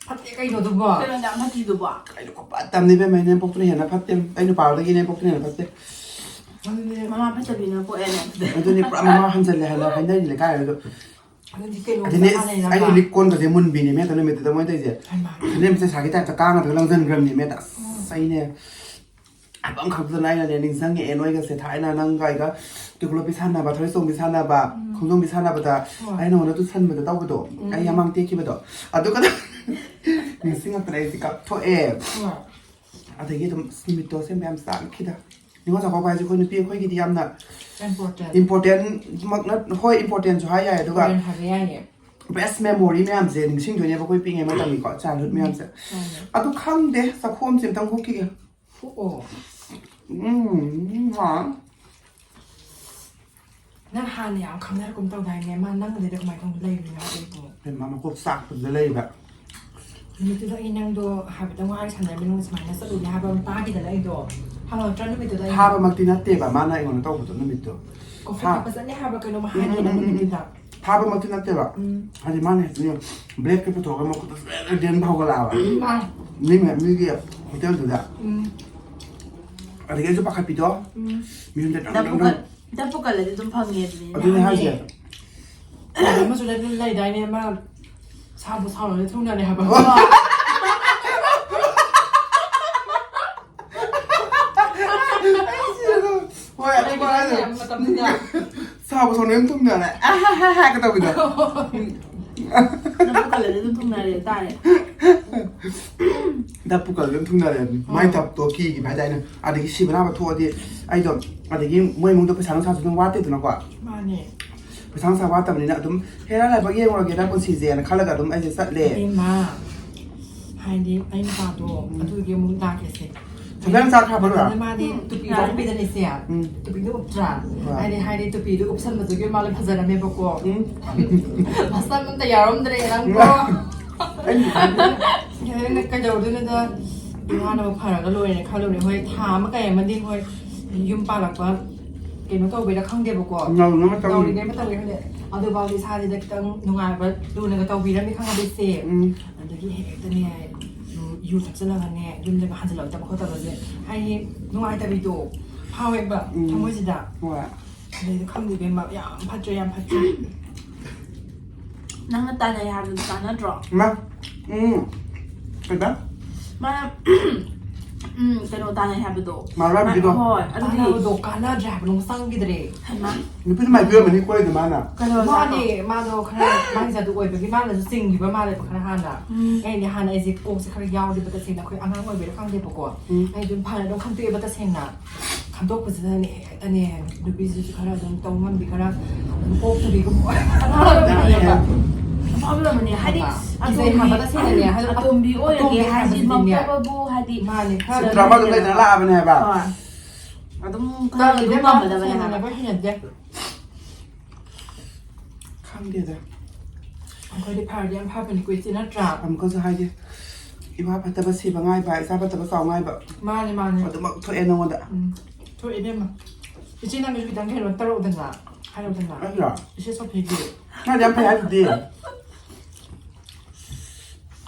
ꯐꯠꯇꯦ ꯀꯩꯅꯣ ꯑꯗꯨꯕꯣ? ꯀꯩꯅꯣ ꯌꯥꯝ ꯐꯠꯇ꯭ꯔꯤꯗꯨꯕꯣ? ꯀꯩꯅꯣ ꯈꯨꯐꯠꯇꯝꯅꯤ ꯏꯕꯦꯝꯃ, ꯏꯅꯦꯝꯄꯣꯛꯇꯨꯅ ꯍꯦꯟꯅ ꯐꯠꯇꯦ꯫ ꯑꯩ ꯅꯨꯄꯥꯗꯒꯤ ꯏꯅꯦꯝꯄꯣꯛꯇꯨꯅ ꯍꯦꯟꯅ ꯐꯠꯇꯦ꯫ ꯑꯗꯨꯅꯦ꯫ ꯃꯃꯥ ꯐꯠꯇꯕꯤꯅ ꯄꯣꯛꯑꯦꯅꯦ꯫ ꯑꯗꯨꯅꯤ, ꯄꯨꯔꯥ ꯃꯃꯥ ꯍꯟꯖꯜꯂꯦ ꯍꯥꯏꯅ ꯍꯥꯏꯅꯔꯤ ꯂꯩꯀꯥꯏ ꯑꯗꯣ꯫ ꯑꯗꯨꯗꯤ ꯀꯩꯅꯣ ꯑꯗꯨꯅꯦ, ꯆꯞ ꯃꯥꯟꯅꯩ ꯑꯩ ꯅꯝꯕ꯫ ꯂꯤꯛ ꯀꯣꯟꯒꯁꯦ ꯃꯨꯟꯕꯤꯅꯦꯃꯦ ꯑꯗꯨ ꯅꯨꯃꯤꯠꯇꯨꯗ ꯃꯣꯏ ꯇꯧꯔꯤꯁꯦ꯫ ꯍꯩꯃꯥ꯫ ꯐꯤꯂꯝꯁꯦ ꯁꯥꯒꯤ ꯇꯥꯏꯞꯇ ꯀꯥꯡꯒ ꯂꯪꯁꯤꯟꯈ꯭ꯔꯕꯅꯦꯃꯦ ꯑꯁ꯫ ꯎꯝ꯫ ꯑꯩꯅꯦ꯫ ꯍꯥꯏꯐꯝ ꯈꯪꯗꯅ ꯑꯩꯅꯅꯦ ꯅꯤꯡꯁꯤꯡꯉꯛꯑꯦ ꯅꯣꯏꯒꯁꯦ, ꯊꯥꯏꯅ ꯅꯪꯒ ꯑꯩꯒ ꯇꯨꯀꯨꯂꯣꯄꯤ ꯁꯥꯟꯅꯕ, ꯊꯣꯏ ꯆꯣꯡꯕꯤ ꯁꯥꯟꯅꯕ, ꯎꯝ꯫ ꯈꯣꯡꯖꯣꯝꯕꯤ ꯁꯥꯟꯅꯕꯗ ꯍꯣꯏ꯫ ꯑꯩ ꯅꯉꯣꯟꯗ ꯇꯨꯁꯟꯕꯗ ꯇꯧꯕꯗꯣ, ꯎꯝ꯫ ꯑꯩ ꯌꯥꯃꯥꯡ ꯇꯦꯛꯈꯤꯕꯗꯣ, ꯑꯗꯨꯒ ꯅꯤꯡꯁꯤꯡꯉꯛꯇꯅ ꯑꯩꯁꯦ ꯀꯞꯊꯣꯛꯑꯦ꯫ ꯍꯣꯏ꯫ ꯑꯗꯒꯤ ꯑꯗꯨꯝ ꯅꯨꯃꯤꯠꯇꯣ ꯑꯁꯦꯡꯕ ꯌꯥꯝ ꯆꯥꯛꯈꯤꯗ꯫ ꯅꯤꯉꯣꯜ ꯆꯥꯛꯀꯧꯕ ꯍꯥꯏꯁꯦ ꯑꯩꯈꯣꯏ ꯅꯨꯄꯤ ꯑꯩꯈꯣꯏꯒꯤꯗꯤ ꯌꯥꯝꯅ Important꯫ Importanꯃꯛꯅ, ꯍꯣꯏ, importantꯁꯨ ꯍꯥꯏ ꯌꯥꯏ, ꯑꯗꯨꯒ Important ꯍꯥꯏꯕ ꯌꯥꯏꯌꯦ꯫ Best memory ꯃꯌꯥꯝꯁꯦ ꯅꯤꯡꯁꯤꯡꯗꯣꯏꯅꯦꯕ ꯑꯩꯈꯣꯏ ꯄꯤꯛꯏꯉꯩ ꯃꯇꯝꯒꯤꯀꯣ, childhood ꯃꯌꯥꯝꯁꯦ꯫ ꯃꯥꯅꯦ꯫ ꯑꯗꯨ ꯈꯪꯗꯦ, ꯆꯥꯛꯈꯣꯝꯁꯦ ꯑꯝꯇꯪ ꯍꯨꯛꯈꯤꯒꯦ꯫ ꯍꯨꯛꯑꯣ꯫ ꯎꯝ, ꯍꯥ꯫ ꯅꯪ ꯍꯥꯟꯅ ꯌꯥꯝ ꯈꯪꯅꯔꯛꯀꯨꯝ ꯇꯧꯗꯥꯏꯅꯦ? ꯃꯥ ꯅꯪꯒ ꯂꯩꯗ ꯀꯃꯥꯏꯅ ꯇꯧꯅ ꯂꯩꯔꯤꯅꯣ ꯍꯥꯏꯕ ꯑꯩꯕꯨ? ꯏꯕꯦꯝꯃ, ꯃꯀꯣꯛ ꯆꯥꯛꯄꯗꯨꯗ ꯂꯩꯔꯤꯕ꯫ ꯅꯨꯃꯤꯠꯇꯨꯗ ꯑꯩ ꯅꯪꯗꯣ ꯍꯥꯏꯐꯦꯠꯇꯪ ꯋꯥꯔꯤ ꯁꯥꯟꯅꯔꯝꯃꯤ, ꯅꯪ ꯁꯨꯃꯥꯏꯅ ꯆꯠꯂꯨꯅꯤ ꯍꯥꯏꯕ ꯑꯃ ꯇꯥꯈꯤꯗꯅ ꯑꯩꯗꯣ꯫ ꯍꯪꯉꯛꯇ꯭ꯔꯥ ꯅꯨꯃꯤꯠꯇꯨꯗ ꯑꯩ? ꯐꯥꯕꯃꯛꯇꯤ ꯅꯠꯇꯦꯕ ꯃꯥꯅ ꯑꯩꯉꯣꯟꯗ ꯇꯧꯕꯗꯣ ꯅꯨꯃꯤꯠꯇꯣ꯫ ꯀꯣꯐꯤ ꯍꯥ? ꯊꯛꯄ ꯆꯠꯅꯤ ꯍꯥꯏꯕ꯭ꯔꯥ ꯀꯩꯅꯣꯝ ꯎꯝ, ꯍꯥꯏꯈꯤꯗꯅ ꯎꯝ, ꯎꯝ, ꯎꯝ꯫ ꯅꯨꯃꯤꯠꯇꯨꯗ꯫ ꯐꯥꯕꯃꯛꯇꯤ ꯅꯠꯇꯦꯕ꯫ ꯎꯝ꯫ ꯍꯥꯏꯗꯤ ꯃꯥꯅ ꯍꯦꯛꯇꯅꯦ, blackꯀ ꯄꯨꯊꯣꯛꯑꯒ ꯃꯈꯨꯠꯇ ꯁꯨꯃꯥꯏꯅ ꯗꯦꯟ ꯐꯥꯎꯒꯠꯂꯛꯑꯕ꯫ ꯎꯝ, ꯃꯥ꯫ ꯃꯤ ꯃꯌꯥꯝ, ꯃꯤꯒꯤ hotelꯗꯨꯗ꯫ ꯎꯝ꯫ ꯑꯗꯒꯤ ꯑꯩꯁꯨ ꯄꯥꯈꯠꯄꯤꯗꯣ꯫ ꯎꯝ꯫ ꯃꯤꯍꯨꯟꯗ ꯗꯞ ꯗꯪ ꯗꯪ ꯄꯨꯀꯜ-, ꯗꯪ꯫ ꯗꯞ ꯄꯨꯀꯜꯂꯗꯤ ꯑꯗꯨꯝ ꯐꯪꯉꯦ ꯑꯗꯨꯗꯤ꯫ ꯑꯗꯨꯅꯦ ꯃꯥꯅꯦ꯫ ꯍꯥꯏꯁꯦ꯫ ꯑꯗꯩ ꯑꯃꯁꯨ ꯂꯩ-, ꯂꯩꯗꯥꯏꯅꯦ, ꯑꯃ ꯁꯥꯕꯨ ꯁꯥꯎꯅꯔꯗꯤ ꯊꯨꯡꯅꯅꯤ ꯍꯥꯏꯕ꯫ ꯍꯣꯏ꯫ ꯍꯣꯏ, ꯑꯗꯨ ꯂꯩꯕꯅꯦ ꯃꯥꯅ ꯃꯇꯝꯗꯨꯗ꯫ ꯁꯥꯎꯕ ꯁꯥꯎꯅ ꯑꯗꯨꯝ ꯊꯨꯡꯅꯔꯦ꯫ ꯑꯍꯥꯍꯥꯍꯥꯒ ꯇꯧꯕꯤꯗꯣ꯫ ꯗꯞ ꯄꯨꯀꯜꯂꯗꯤ ꯑꯗꯨꯝ ꯊꯨꯡꯅꯔꯦ ꯇꯥꯔꯦ꯫ ꯗꯞ ꯄꯨꯀꯜꯂꯗꯤ ꯑꯗꯨꯝ ꯊꯨꯡꯅꯔꯦ꯫ ꯃꯥꯏ ꯑꯥ꯫ ꯗꯞꯇꯣ ꯀꯤꯈꯤꯕ ꯍꯥꯏꯇꯥꯔꯦ꯫ ꯑꯗꯒꯤ ꯁꯤꯕ ꯅꯥꯕ ꯊꯣꯛꯑꯗꯤ ꯑꯩꯗꯣ, ꯑꯗꯒꯤ ꯃꯣꯏ ꯏꯃꯨꯡꯗꯣ ꯄꯩꯁꯥ ꯅꯨꯡꯁꯥꯁꯨ ꯑꯗꯨꯝ ꯋꯥꯠꯇꯦꯗꯅꯀꯣ꯫ ꯃꯥꯅꯦ꯫ ꯄꯩꯁꯥ ꯅꯨꯡꯁꯥ ꯋꯥꯠꯇꯕꯅꯤꯅ ꯑꯗꯨꯝ ꯍꯦꯔꯥ ꯂꯥꯏꯕꯛ ꯌꯦꯡꯉꯨꯔꯒꯦꯗ ꯄꯨꯟꯁꯤꯁꯦꯅ ꯈꯜꯂꯒ ꯑꯗꯨꯝ ꯑꯩꯁꯦ ꯆꯠꯂꯦ꯫ ꯏꯕꯦꯝꯃ, ꯍꯥꯏꯗꯤ ꯑꯩ ꯅꯨꯄꯥꯗꯣ ꯎꯝ꯫ ꯑꯗꯨꯒꯤ ꯑꯃꯨꯛ ꯂꯥꯛꯀꯦꯁꯦ꯫ ꯁꯗꯟ ꯆꯥꯛ ꯍꯥꯞꯄ ꯂꯣꯏꯔꯦ꯫ ꯑꯗꯨꯅ ꯃꯥꯗꯤ ꯎꯝ, ꯇꯨꯄꯤ ꯌꯥꯔꯦ꯫ ꯎꯞꯄꯤꯗꯅ ꯏꯆꯦ꯫ ꯎꯝ꯫ ꯇꯨꯄꯤꯗꯣ ꯎꯞꯇ꯭ꯔꯥ? ꯍꯣꯏ꯫ ꯍꯥꯏꯗꯤ, ꯍꯥꯏꯗꯤ ꯇꯨꯄꯤꯗꯣ ꯎꯞꯁꯟꯕꯗꯨꯒꯤ ꯃꯥ ꯂꯣꯏ ꯐꯖꯔꯝꯃꯦꯕꯀꯣ꯫ ꯎꯝ꯫ ꯃꯁꯝ ꯑꯝꯇ ꯌꯥꯎꯔꯝꯗ꯭ꯔꯦ ꯅꯪꯕꯣ꯫ ꯑꯩ ꯑꯗꯨꯅ ꯀꯩꯗꯧꯗꯣꯏꯅꯣꯗ, ꯏꯃꯥꯅꯕꯨ ꯐꯔꯒ ꯂꯣꯏꯔꯦ ꯈꯜꯂꯨꯔꯦ꯫ ꯍꯣꯏ, ꯊꯥ ꯑꯃ ꯀꯩ ꯑꯃꯗꯤ ꯍꯣꯏ ꯌꯨꯝ ꯄꯥꯜꯂꯛꯄ ꯀꯩꯅꯣ ꯇꯧꯕꯩꯔꯥ ꯈꯪꯗꯦꯕꯀꯣ꯫ ꯅꯧꯅ ꯑꯃ ꯇꯧꯔꯤ꯫ ꯅꯧꯔꯤꯉꯩ ꯃꯇꯝꯒꯤ ꯈꯪꯗꯦ꯫ ꯑꯗꯨꯐꯥꯎꯗꯤ ꯏꯁꯥꯁꯤꯗ ꯈꯤꯇꯪ ꯅꯨꯡꯉꯥꯏꯕ ꯂꯨꯅꯒ ꯇꯧꯕꯤꯔꯝꯃꯤ ꯈꯪꯉꯕ ꯏꯆꯦ꯫ ꯎꯝ꯫ ꯑꯗꯒꯤ ꯍꯦꯛꯇꯅꯦ, ꯌꯨ, ꯌꯨ ꯊꯛꯆꯜꯂꯒꯅꯦ, ꯌꯨꯝꯗꯒ ꯍꯟꯖꯤꯜꯂꯛꯇꯕ ꯈꯣꯠꯇꯕꯁꯦ, ꯍꯥꯏꯗꯤ ꯅꯨꯡꯉꯥꯏꯇꯕꯤꯗꯣ ꯐꯥꯎꯋꯦꯕ ꯎꯝ꯫ ꯊꯃꯣꯏꯁꯤꯗ꯫ ꯍꯣꯏ꯫ ꯑꯗꯩꯗꯤ ꯈꯪꯗꯦ ꯏꯕꯦꯝꯃ, ꯌꯥꯝ ꯐꯠꯇ꯭ꯔꯦ, ꯌꯥꯝ ꯐꯠꯇ꯭ꯔꯦ꯫ ꯅꯪꯅ ꯇꯥꯟꯅꯩ ꯍꯥꯏꯕꯗꯨ ꯇꯥꯟꯅꯗ꯭ꯔꯣ? ꯃꯥ, ꯎꯝ꯫ ꯀꯩꯕ? ꯃꯥꯅ ꯎꯝ, ꯀꯩꯅꯣ ꯇꯥꯟꯅꯩ ꯍꯥꯏꯕꯗꯣ꯫ ꯃꯥꯔꯕꯜꯒꯤꯗꯣ? ꯍꯣꯏ, ꯑꯗꯨꯗꯤ ꯀꯥꯟꯅꯕꯗꯣ ꯀꯥꯟꯅꯗ꯭ꯔꯦ ꯍꯥꯏꯕ, ꯅꯣꯡ ꯆꯪꯈꯤꯗ꯭ꯔꯦ꯫ ꯍꯩꯃꯥ꯫ ꯅꯨꯄꯤꯗꯨ ꯃꯥꯏ ꯄꯤꯔꯝꯃꯅꯤ ꯀꯣꯏꯗ ꯃꯥꯅ꯫ ꯀꯩꯅꯣ ꯃꯥꯅꯦ, ꯃꯥꯗꯣ ꯈꯔ ꯃꯥꯒꯤ ꯖꯥꯗꯨ ꯑꯣꯏꯕꯒꯤ ꯃꯥꯅꯁꯨ ꯆꯤꯡꯈꯤꯕ ꯃꯥꯜꯂꯦꯕ ꯈꯔ ꯍꯥꯟꯅ꯫ ꯎꯝ꯫ ꯑꯩꯗꯤ ꯍꯥꯟꯅ ꯑꯩꯁꯦ ꯀꯣꯛꯁꯦ ꯈꯔ ꯌꯥꯎꯔꯤꯕ ꯇꯁꯦꯡꯅ, ꯑꯩꯈꯣꯏ ꯑꯉꯥꯡ ꯑꯣꯏꯕꯩꯔꯥ ꯈꯪꯗꯦꯕꯀꯣ꯫ ꯎꯝ꯫ ꯑꯩ ꯑꯗꯨꯝ ꯐꯅ ꯑꯗꯨꯝ ꯈꯟꯗꯣꯛꯑꯦꯕ ꯇꯁꯦꯡꯅ꯫ ꯈꯟꯗꯣꯛꯄꯁꯤꯗꯅꯦ ꯍꯦꯛꯇꯅꯦ ꯅꯨꯄꯤꯁꯤꯁꯨ ꯈꯔ ꯑꯗꯨꯝ ꯇꯧ ꯉꯝꯕꯤ, ꯈꯔ ꯑꯗꯨꯝ ꯄꯣꯛꯇꯕꯤꯒꯨꯝꯕ ꯑꯣꯏꯕ꯫ ꯑꯐꯕ ꯂꯝꯅꯦ, ꯍꯥꯏꯗꯤ ꯀꯤꯖꯩ ꯑꯇꯣꯝꯕꯤ, ꯍꯥꯏꯕ ꯇꯁꯦꯡꯅꯅꯦ, ꯍꯥꯏꯗꯤ ꯑꯇꯣꯝꯕꯤ ꯑꯣꯏꯔꯒꯦ ꯑꯇꯣꯝꯕꯤ ꯍꯥꯏꯕꯁꯤꯗꯤꯅꯦ꯫ ꯍꯥꯏꯁꯤꯃꯛꯇꯕꯨ ꯍꯥꯏꯗꯤ ꯃꯥꯅꯦ, ꯈꯔ ꯁꯨꯇ꯭ꯔ ꯑꯃ ꯑꯗꯨꯝ ꯂꯩꯗꯅ ꯂꯥꯛꯑꯕꯅꯦ ꯍꯥꯏꯕ꯫ ꯍꯣꯏ꯫ ꯑꯗꯨꯝ ꯈꯔ ꯑꯗꯨꯝ ꯇꯜꯂꯤꯗ, ꯃꯥ ꯉꯝꯒꯗꯕꯅꯦ ꯇꯁꯦꯡꯅꯅꯦ ꯍꯥꯏꯕ꯫ ꯑꯩꯈꯣꯏ ꯍꯩꯅꯗꯦ꯫ ꯈꯪꯗꯦꯗ꯫ ꯑꯩꯈꯣꯏꯗꯤ ꯐꯔꯗꯤ ꯌꯥꯝ ꯐꯕꯅꯤꯀꯣ, ꯏꯆꯦ, ꯅꯠꯇ꯭ꯔꯥ? ꯑꯃꯨꯛꯀꯁꯨ ꯍꯥꯏꯒꯦ, ꯏꯋꯥ ꯐꯠꯇꯕ ꯁꯤꯕ ꯉꯥꯏꯕ, ꯏꯆꯥ ꯐꯠꯇꯕ ꯆꯥꯎ ꯉꯥꯏꯕ꯫ ꯃꯥꯅꯦ, ꯃꯥꯅꯦ꯫ ꯑꯗꯨꯃꯛ ꯊꯣꯛꯑꯦ ꯅꯉꯣꯟꯗ꯫ ꯎꯝ, ꯊꯣꯛꯑꯦ ꯏꯕꯦꯝꯃ꯫ ꯏꯆꯦ, ꯅꯪꯒꯤꯁꯨ ꯈꯤꯇꯪ ꯀꯩꯅꯣ ꯇꯧꯔꯛꯎꯗꯅ, ꯍꯥꯏꯔꯛꯎꯗꯅ꯫ ꯑꯩꯔꯣ? ꯏꯆꯦ ꯁꯣꯐꯤꯒꯤ꯫ ꯅꯪꯗꯤ ꯌꯥꯝ ꯐꯩ ꯍꯥꯏꯗꯨꯗꯤ꯫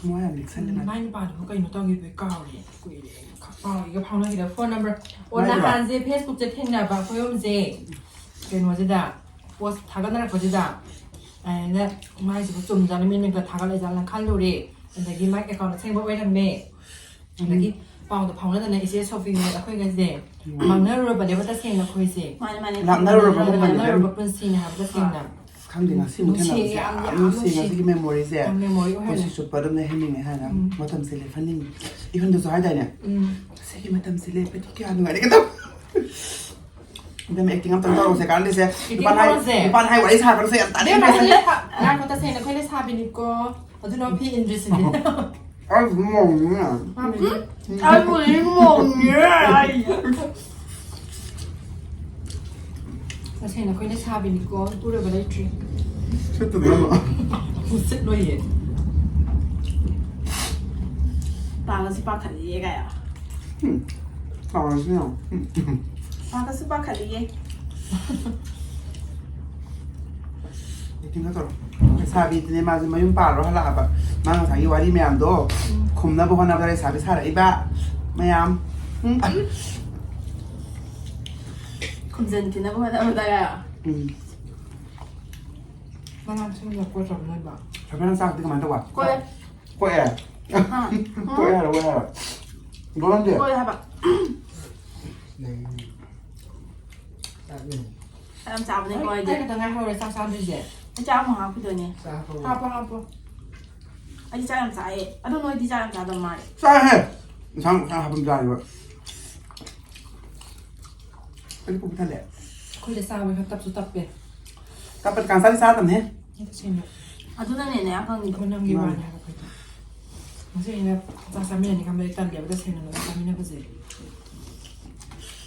ꯃꯣꯏ ꯌꯥꯝ ꯂꯤꯛꯁꯜꯂꯦ ꯎꯝ, ꯃꯥꯗꯤ꯫ ꯃꯥꯏ ꯅꯨꯄꯥꯗꯨꯕꯨ ꯀꯩꯅꯣ ꯇꯧꯈꯤꯕꯩ ꯀꯥꯎꯔꯦ꯫ ꯀꯨꯏꯔꯦ꯫ ꯈ-, ꯄꯥꯎ ꯏꯒ ꯐꯥꯎꯅꯈꯤꯗꯕ꯫ Phone number. ꯑꯣ, ꯃꯥꯏꯗꯨꯔꯣ? ꯅꯍꯥꯟꯁꯦ ꯐꯦꯁꯕꯨꯛꯇ ꯊꯦꯡꯅꯕ ꯑꯩꯈꯣꯏ ꯑꯍꯨꯝꯁꯦ꯫ ꯀꯩꯅꯣꯁꯤꯗ꯫ ꯄꯣꯁ ꯊꯥꯒꯠꯅꯔꯛꯄꯁꯤꯗ, ꯑꯩꯅ ꯃꯥꯏꯁꯤꯕꯨ ꯆꯨꯝꯖꯥꯠꯅ ꯃꯤ ꯃꯤꯡꯒ ꯊꯥꯒꯠꯂꯛꯏꯖꯥꯠꯅ ꯈꯜꯂꯨꯔꯦ꯫ ꯑꯗꯒꯤ ꯃꯥꯏ ꯑꯦꯀꯥꯎꯟ ꯑꯁꯦꯡꯕ ꯑꯣꯏꯔꯝꯃꯦ꯫ ꯑꯗꯒꯤ ꯎꯝ꯫ ꯄꯥꯎꯗꯣ ꯐꯥꯎꯅꯗꯅ ꯏꯆꯦ ꯁꯣꯐꯤꯅꯦ ꯑꯩꯈꯣꯏꯒꯁꯦ ꯎꯝ꯫ ꯃꯥꯡꯅꯔꯨꯔꯕꯅꯦꯕ ꯇꯁꯦꯡꯅ ꯑꯩꯈꯣꯏꯁꯦ꯫ ꯃꯥꯅꯦ, ꯃꯥꯅꯦ꯫ ꯂꯥꯞꯅꯔꯨꯔꯕ ꯃꯥꯅꯦ, ꯄꯨꯟꯁꯤꯅꯦ꯫ ꯂꯥꯞꯅꯔꯨꯔꯕ ꯄꯨꯟꯁꯤꯅꯦ ꯍꯥꯏꯕ ꯇꯁꯦꯡꯅ꯫ ꯑꯁ, ꯈꯪꯗꯦ, ꯉꯁꯤꯃꯨꯛ ꯅꯨꯡꯁꯤꯌꯦ, ꯊꯦꯡꯅꯕꯁꯦ ꯌꯥꯝ, ꯌꯥꯝ ꯌꯥꯝ ꯅꯨꯡꯁꯤ, ꯅꯨꯡꯁꯤ꯫ ꯉꯁꯤꯒꯤ ꯃꯦꯃꯣꯔꯤꯁꯦ ꯌꯥꯝ ꯃꯦꯃꯣꯔꯤ ꯑꯣꯏꯍꯜꯂꯦ꯫ ꯄꯨꯟꯁꯤ ꯆꯨꯞꯄ ꯑꯗꯨꯝ ꯂꯩꯍꯟꯅꯤꯡꯉꯦ ꯍꯥꯏꯅ ꯎꯝ꯫ ꯃꯇꯝꯁꯦ ꯂꯦꯞꯍꯟꯅꯤꯡꯉꯤ꯫ ꯏꯍꯟꯗꯁꯨ ꯍꯥꯏꯗꯥꯏꯅꯦ? ꯎꯝ꯫ ꯉꯁꯤꯒꯤ ꯃꯇꯝꯁꯦ ꯂꯦꯞꯄꯗꯤ ꯀꯌꯥ ꯅꯨꯡꯉꯥꯏꯔꯦ ꯀꯩꯗꯧ? ꯑꯗꯨꯝ ꯑꯦꯛꯇꯤꯡ ꯑꯝꯇꯪ ꯇꯧꯔꯁꯦ, ꯀꯥꯟꯅꯗꯦꯁꯦ꯫ ꯑꯦꯛꯇꯤꯡ ꯅꯨꯄꯥ ꯅꯍꯥꯏ-, ꯇꯧꯔꯁꯦ꯫ ꯅꯨꯄꯥ ꯅꯍꯥꯏ ꯋꯥꯔꯤ ꯁꯥꯈ꯭ꯔꯁꯦ, ꯌꯥꯝ ꯇꯥꯅꯤꯡꯗ꯭ꯔꯦ꯫ ꯏꯕꯦꯝꯃ, ꯑꯩꯈꯣꯏ ꯂꯩꯁꯥ-, ꯉꯥꯏꯈꯣ, ꯇꯁꯦꯡꯅ ꯑꯩꯈꯣꯏ ꯂꯩꯁꯥꯕꯤꯅꯤꯀꯣ꯫ ꯑꯗꯨꯅ ꯐꯤ ꯏꯟꯗ꯭ꯔꯤꯁꯤꯅꯦ꯫ ꯑꯩ ꯃꯧꯅꯦ꯫ ꯎꯝ? ꯑꯩꯕꯨꯗꯤ ꯃꯧꯅꯦ ꯍꯥꯏ꯫ ꯇꯁꯦꯡꯅ ꯑꯩꯈꯣꯏ ꯂꯩꯁꯥꯕꯤꯅꯤꯀꯣ, ꯄꯨꯔꯕ ꯂꯩꯇ꯭ꯔꯤ꯫ ꯁꯤꯠꯇꯅꯕ꯫ ꯁꯤꯠꯂꯣꯏꯌꯦ꯫ ꯄꯥꯒꯁꯨ ꯄꯥꯈꯠꯂꯤꯌꯦ ꯀꯥꯏꯌꯣ꯫ ꯎꯝ꯫ ꯇꯧꯔꯁꯤ ꯌꯦꯡꯉꯣ꯫ ꯎꯝ꯫ ꯄꯥꯒꯁꯨ ꯄꯥꯈꯠꯂꯤꯌꯦ꯫ ꯑꯦꯛꯇꯤꯡꯒ ꯇꯧꯔꯣ꯫ ꯂꯩꯁꯥꯕꯤꯗꯨꯅꯦ ꯃꯥꯁꯦ ꯃꯌꯨꯝ ꯄꯥꯜꯂꯣ ꯍꯜꯂꯛꯑꯕ꯫ ꯃꯥ ꯉꯁꯥꯏꯒꯤ ꯋꯥꯔꯤ ꯃꯌꯥꯝꯗꯣ ꯎꯝ꯫ ꯈꯨꯝꯅꯕ ꯍꯣꯠꯅꯕꯗ ꯂꯩꯁꯥꯕꯤ ꯁꯥꯔꯛꯏꯕ ꯃꯌꯥꯝ꯫ ꯎꯝ꯫ ꯈꯨꯝꯖꯤꯟꯈꯤꯅꯕ ꯍꯣꯠꯅꯕꯗ꯫ ꯎꯝ꯫ ꯃꯅꯥ ꯃꯁꯤꯡ ꯂꯐꯣꯏ ꯆꯥꯕ ꯅꯣꯏꯕ꯫ ꯁꯣꯐꯤꯌꯥ, ꯅꯪ ꯆꯥꯛꯇꯤ ꯀꯃꯥꯏꯅ ꯇꯧꯕ? ꯀꯣꯛꯑꯦ꯫ ꯀꯣꯛꯑꯦ? ꯍꯥ? ꯀꯣꯛꯑꯦ ꯍꯥꯏꯔꯣ, ꯀꯣꯛꯑꯦ ꯍꯥꯏꯔꯣ? ꯗꯣꯂꯟꯗꯤ? ꯍꯣꯏ ꯍꯥꯏꯕ꯫ ꯆꯥꯛ ꯌꯥꯝ ꯆꯥꯕꯅꯦ ꯑꯩ, ꯀꯣ ꯑꯩꯗꯤ꯫ ꯑꯩ ꯈꯛꯇ ꯉꯥꯏꯍꯧꯔꯦ ꯆꯥꯛ ꯆꯥꯗ꯭ꯔꯤꯁꯦ꯫ ꯑꯩ ꯆꯥꯛ ꯑꯃꯨꯛ ꯍꯥꯞꯈꯤꯗꯣꯏꯅꯦ꯫ ꯆꯥꯛ ꯍꯥꯞꯄꯣ꯫ ꯍꯥꯞꯄꯣ, ꯍꯥꯞꯄꯣ꯫ ꯑꯩꯗꯤ ꯆꯥꯛ ꯌꯥꯝ ꯆꯥꯏꯌꯦ꯫ ꯑꯗꯣ ꯅꯣꯏꯗꯤ ꯆꯥꯛ ꯌꯥꯝ ꯆꯥꯗꯕ ꯃꯥꯜꯂꯦ꯫ ꯆꯥꯏꯍꯦ꯫ ꯏꯟꯁꯥꯡ, ꯏꯟꯁꯥꯡ ꯍꯥꯞꯄ ꯆꯥꯔꯤꯕ꯫ ꯑꯩꯗꯤ ꯄꯨꯛ ꯄꯤꯛ ꯊꯜꯂꯦ꯫ ꯑꯩꯈꯣꯏꯗ ꯆꯥꯕ ꯈꯔ ꯇꯞꯁꯨ ꯇꯞꯄꯦ꯫ ꯇꯞꯄ ꯀꯥꯟ ꯆꯥꯗꯤ ꯆꯥꯗꯕꯅꯦ꯫ ꯑꯩ ꯇꯁꯦꯡꯅ ꯑꯗꯨꯅꯅꯦ ꯅꯌꯥ ꯀꯪꯉꯤꯗꯣ꯫ ꯑꯩꯈꯣꯏ ꯅꯪꯒꯤ ꯃꯥꯅꯦ꯫ ꯋꯥꯅꯦ ꯍꯥꯏꯕ ꯑꯩꯈꯣꯏꯗꯣ꯫ ꯉꯁꯤ ꯑꯩꯅ ꯆꯥꯛ ꯆꯥꯃꯤꯟꯅꯅꯤ ꯈꯟꯕꯗꯤ ꯇꯜꯂꯦꯕ ꯇꯁꯦꯡꯅ ꯅꯪꯒ ꯆꯥꯃꯤꯟꯅꯕꯁꯦ꯫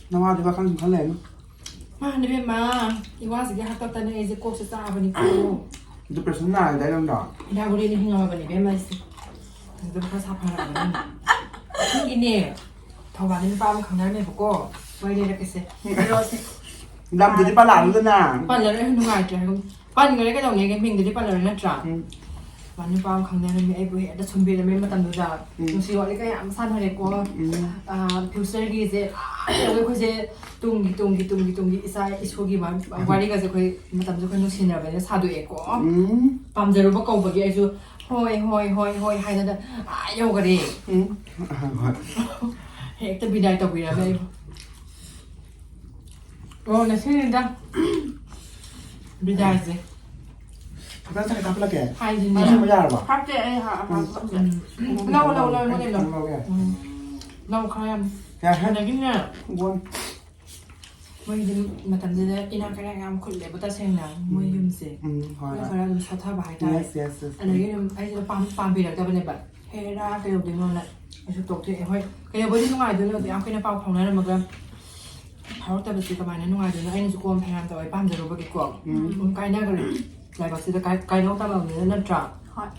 ꯅꯋꯥꯗꯤ ꯋꯥꯈꯜ ꯁꯨꯝ ꯈꯜ ꯂꯩꯔꯅꯨ꯫ ꯃꯥꯅꯦ ꯏꯕꯦꯝꯃ, ꯏꯋꯥꯁꯤꯒꯤ ꯍꯥꯛꯇꯛꯇꯅꯦ ꯑꯩꯁꯦ ꯀꯣꯛꯁꯦ ꯆꯥꯕꯅꯤꯀꯣ꯫ Depression ꯅꯥꯔꯦꯗꯥꯏ ꯅꯪꯗꯣ? ꯍꯤꯗꯥꯛ ꯒꯨꯂꯤꯅ ꯍꯤꯡꯉꯝꯃꯕꯅꯦ ꯏꯕꯦꯝꯃ ꯑꯩꯁꯦ꯫ ꯑꯗꯨꯝ ꯈꯔ ꯁꯥꯐꯔꯛꯑꯕꯅꯦ꯫ ꯑꯁꯦꯡꯒꯤꯅꯦ꯫ ꯊꯧꯕꯥꯜꯗ ꯅꯨꯄꯥ ꯑꯃ ꯈꯪꯅꯔꯝꯃꯦꯕꯀꯣ꯫ ꯋꯥꯔꯤ ꯂꯩꯔꯛꯀꯦꯁꯦ꯫ ꯍꯥꯏꯔꯛꯑꯣꯁꯦ꯫ ꯂꯝꯗꯨꯗꯤ ꯄꯜꯂꯛꯑꯅꯨꯗꯅ꯫ ꯄꯜꯂꯔꯣꯏ, ꯅꯨꯡꯉꯥꯏꯇ꯭ꯔꯦ ꯍꯥꯏꯕ꯫ ꯄꯟꯈ꯭ꯔꯦ ꯀꯩꯗꯧꯅꯦꯒꯦ, ꯃꯤꯡꯗꯨꯗꯤ ꯄꯜꯂꯔꯣꯏ ꯅꯠꯇ꯭ꯔꯥ? ꯎꯝ꯫ ꯃꯥ ꯅꯨꯄꯥ ꯑꯃ ꯈꯪꯅꯔꯝꯃꯦ, ꯑꯩꯕꯨ ꯍꯦꯛꯇ ꯁꯨꯝꯕꯤꯔꯝꯃꯦ ꯃꯇꯝꯗꯨꯗ꯫ ꯎꯝ꯫ ꯅꯨꯡꯁꯤ ꯋꯥꯔꯤ ꯀꯌꯥ ꯑꯃ ꯁꯥꯟꯅꯔꯦꯀꯣ꯫ ꯎꯝ꯫ ꯑꯥ, future ꯒꯤꯁꯦ, ꯑꯥ ꯌꯧꯔꯦ ꯑꯩꯈꯣꯏꯁꯦ ꯇꯨꯡꯒꯤ, ꯇꯨꯡꯒꯤ, ꯇꯨꯡꯒꯤ, ꯇꯨꯡꯒꯤ ꯏꯆꯥ ꯏꯁꯨꯒꯤ ꯋꯥ-, ꯋꯥꯔꯤꯒꯁꯦ ꯑꯩꯈꯣꯏ ꯃꯇꯝꯁꯦ ꯑꯩꯈꯣꯏ ꯅꯨꯡꯁꯤꯅꯕꯅꯤꯅ ꯁꯥꯗꯣꯛꯑꯦꯀꯣ꯫ ꯎꯝ꯫ ꯄꯥꯝꯖꯔꯨꯕ ꯀꯧꯕꯒꯤ ꯑꯩꯁꯨ ꯍꯣꯏ, ꯍꯣꯏ, ꯍꯣꯏ, ꯍꯣꯏ ꯍꯥꯏꯗꯅ ꯑꯥ ꯌꯧꯈꯔꯦ꯫ ꯎꯝ꯫ ꯍꯣꯏ꯫ ꯍꯦꯛꯇ ꯕꯤꯗꯥꯏ ꯇꯧꯕꯤꯔꯝꯃꯦ ꯑꯩꯕꯨ꯫ ꯑꯣ, ꯅꯁꯤꯅꯤꯗ꯫ ꯕꯤꯗꯥꯏꯁꯦ꯫ ꯈꯤꯇꯪ ꯆꯥꯛ ꯍꯥꯞꯄꯂꯛꯀꯦ? ꯍꯥꯏꯗꯤꯅꯦ꯫ ꯅꯪ ꯁꯦꯝꯕ ꯌꯥꯔꯕꯣ? ꯍꯥꯞꯇꯦ, ꯑꯩ ꯍꯥ-, ꯎꯝ, ꯍꯥꯞꯄꯝꯗꯦ꯫ ꯎꯝ, ꯎꯝ, ꯂꯧ, ꯂꯧ, ꯂꯧ, ꯃꯣꯏꯅ ꯂꯧ꯫ ꯂꯧꯒꯦ꯫ ꯎꯝ꯫ ꯂꯧ ꯈꯔ ꯌꯥꯝ꯫ ꯌꯥꯔꯦ꯫ ꯑꯗꯒꯤꯅꯦ꯫ ꯒꯣꯟ꯫ ꯃꯣꯏꯗꯤ ꯃꯇꯝꯗꯨꯗ ꯏꯅꯥꯛ ꯀꯩꯔꯥꯛ ꯌꯥꯝ ꯈꯨꯜꯂꯦꯕ, ꯇꯁꯦꯡꯅ꯫ ꯃꯣꯏ ꯎꯝ꯫ ꯌꯨꯝꯁꯦ꯫ ꯎꯝ, ꯍꯣꯏ, ꯃꯣꯏ ꯍꯣꯏ꯫ ꯈꯔ ꯑꯗꯨꯝ ꯁꯣꯠꯊꯕ ꯍꯥꯏꯇꯥꯔꯦ꯫ Yes, yes, yes. ꯑꯗꯒꯤ ꯑꯗꯨꯝ ꯑꯩꯁꯤꯅ ꯄꯥꯝ-, ꯄꯥꯝꯕꯤꯔꯛꯇꯕꯅꯦꯕ꯫ ꯍꯦꯔꯥ, ꯀꯩꯗꯧꯗꯣꯏꯅꯣꯅ ꯑꯩꯁꯨ ꯇꯣꯛꯊꯣꯛꯑꯦ꯫ ꯍꯣꯏ, ꯀꯩꯗꯧꯕꯩꯗꯤ ꯅꯨꯡꯉꯥꯏꯗꯣꯏꯅꯣ? ꯑꯗꯨ ꯌꯥꯝ ꯀꯨꯏꯅ ꯄꯥꯎ ꯐꯥꯎꯅꯔꯝꯃꯒ ꯐꯥꯎꯔꯛꯇꯕꯁꯦ ꯀꯃꯥꯏꯅ ꯅꯨꯡꯉꯥꯏꯗꯣꯏꯅꯣ? ꯑꯩꯅꯁꯨ ꯀꯣꯟ ꯐꯅꯌꯥꯝ ꯇꯧꯋꯦ ꯄꯥꯝꯖꯔꯨꯕꯒꯤꯀꯣ꯫ ꯎꯝ꯫ ꯑꯗꯨꯝ ꯀꯥꯏꯅꯈ꯭ꯔꯦ꯫ ꯂꯥꯏꯕꯛꯁꯤꯗ ꯀꯥꯏ-, ꯀꯥꯏꯅꯧ ꯇꯝꯃꯕꯅꯤꯅ ꯅꯠꯇ꯭ꯔꯥ? ꯍꯣꯏ꯫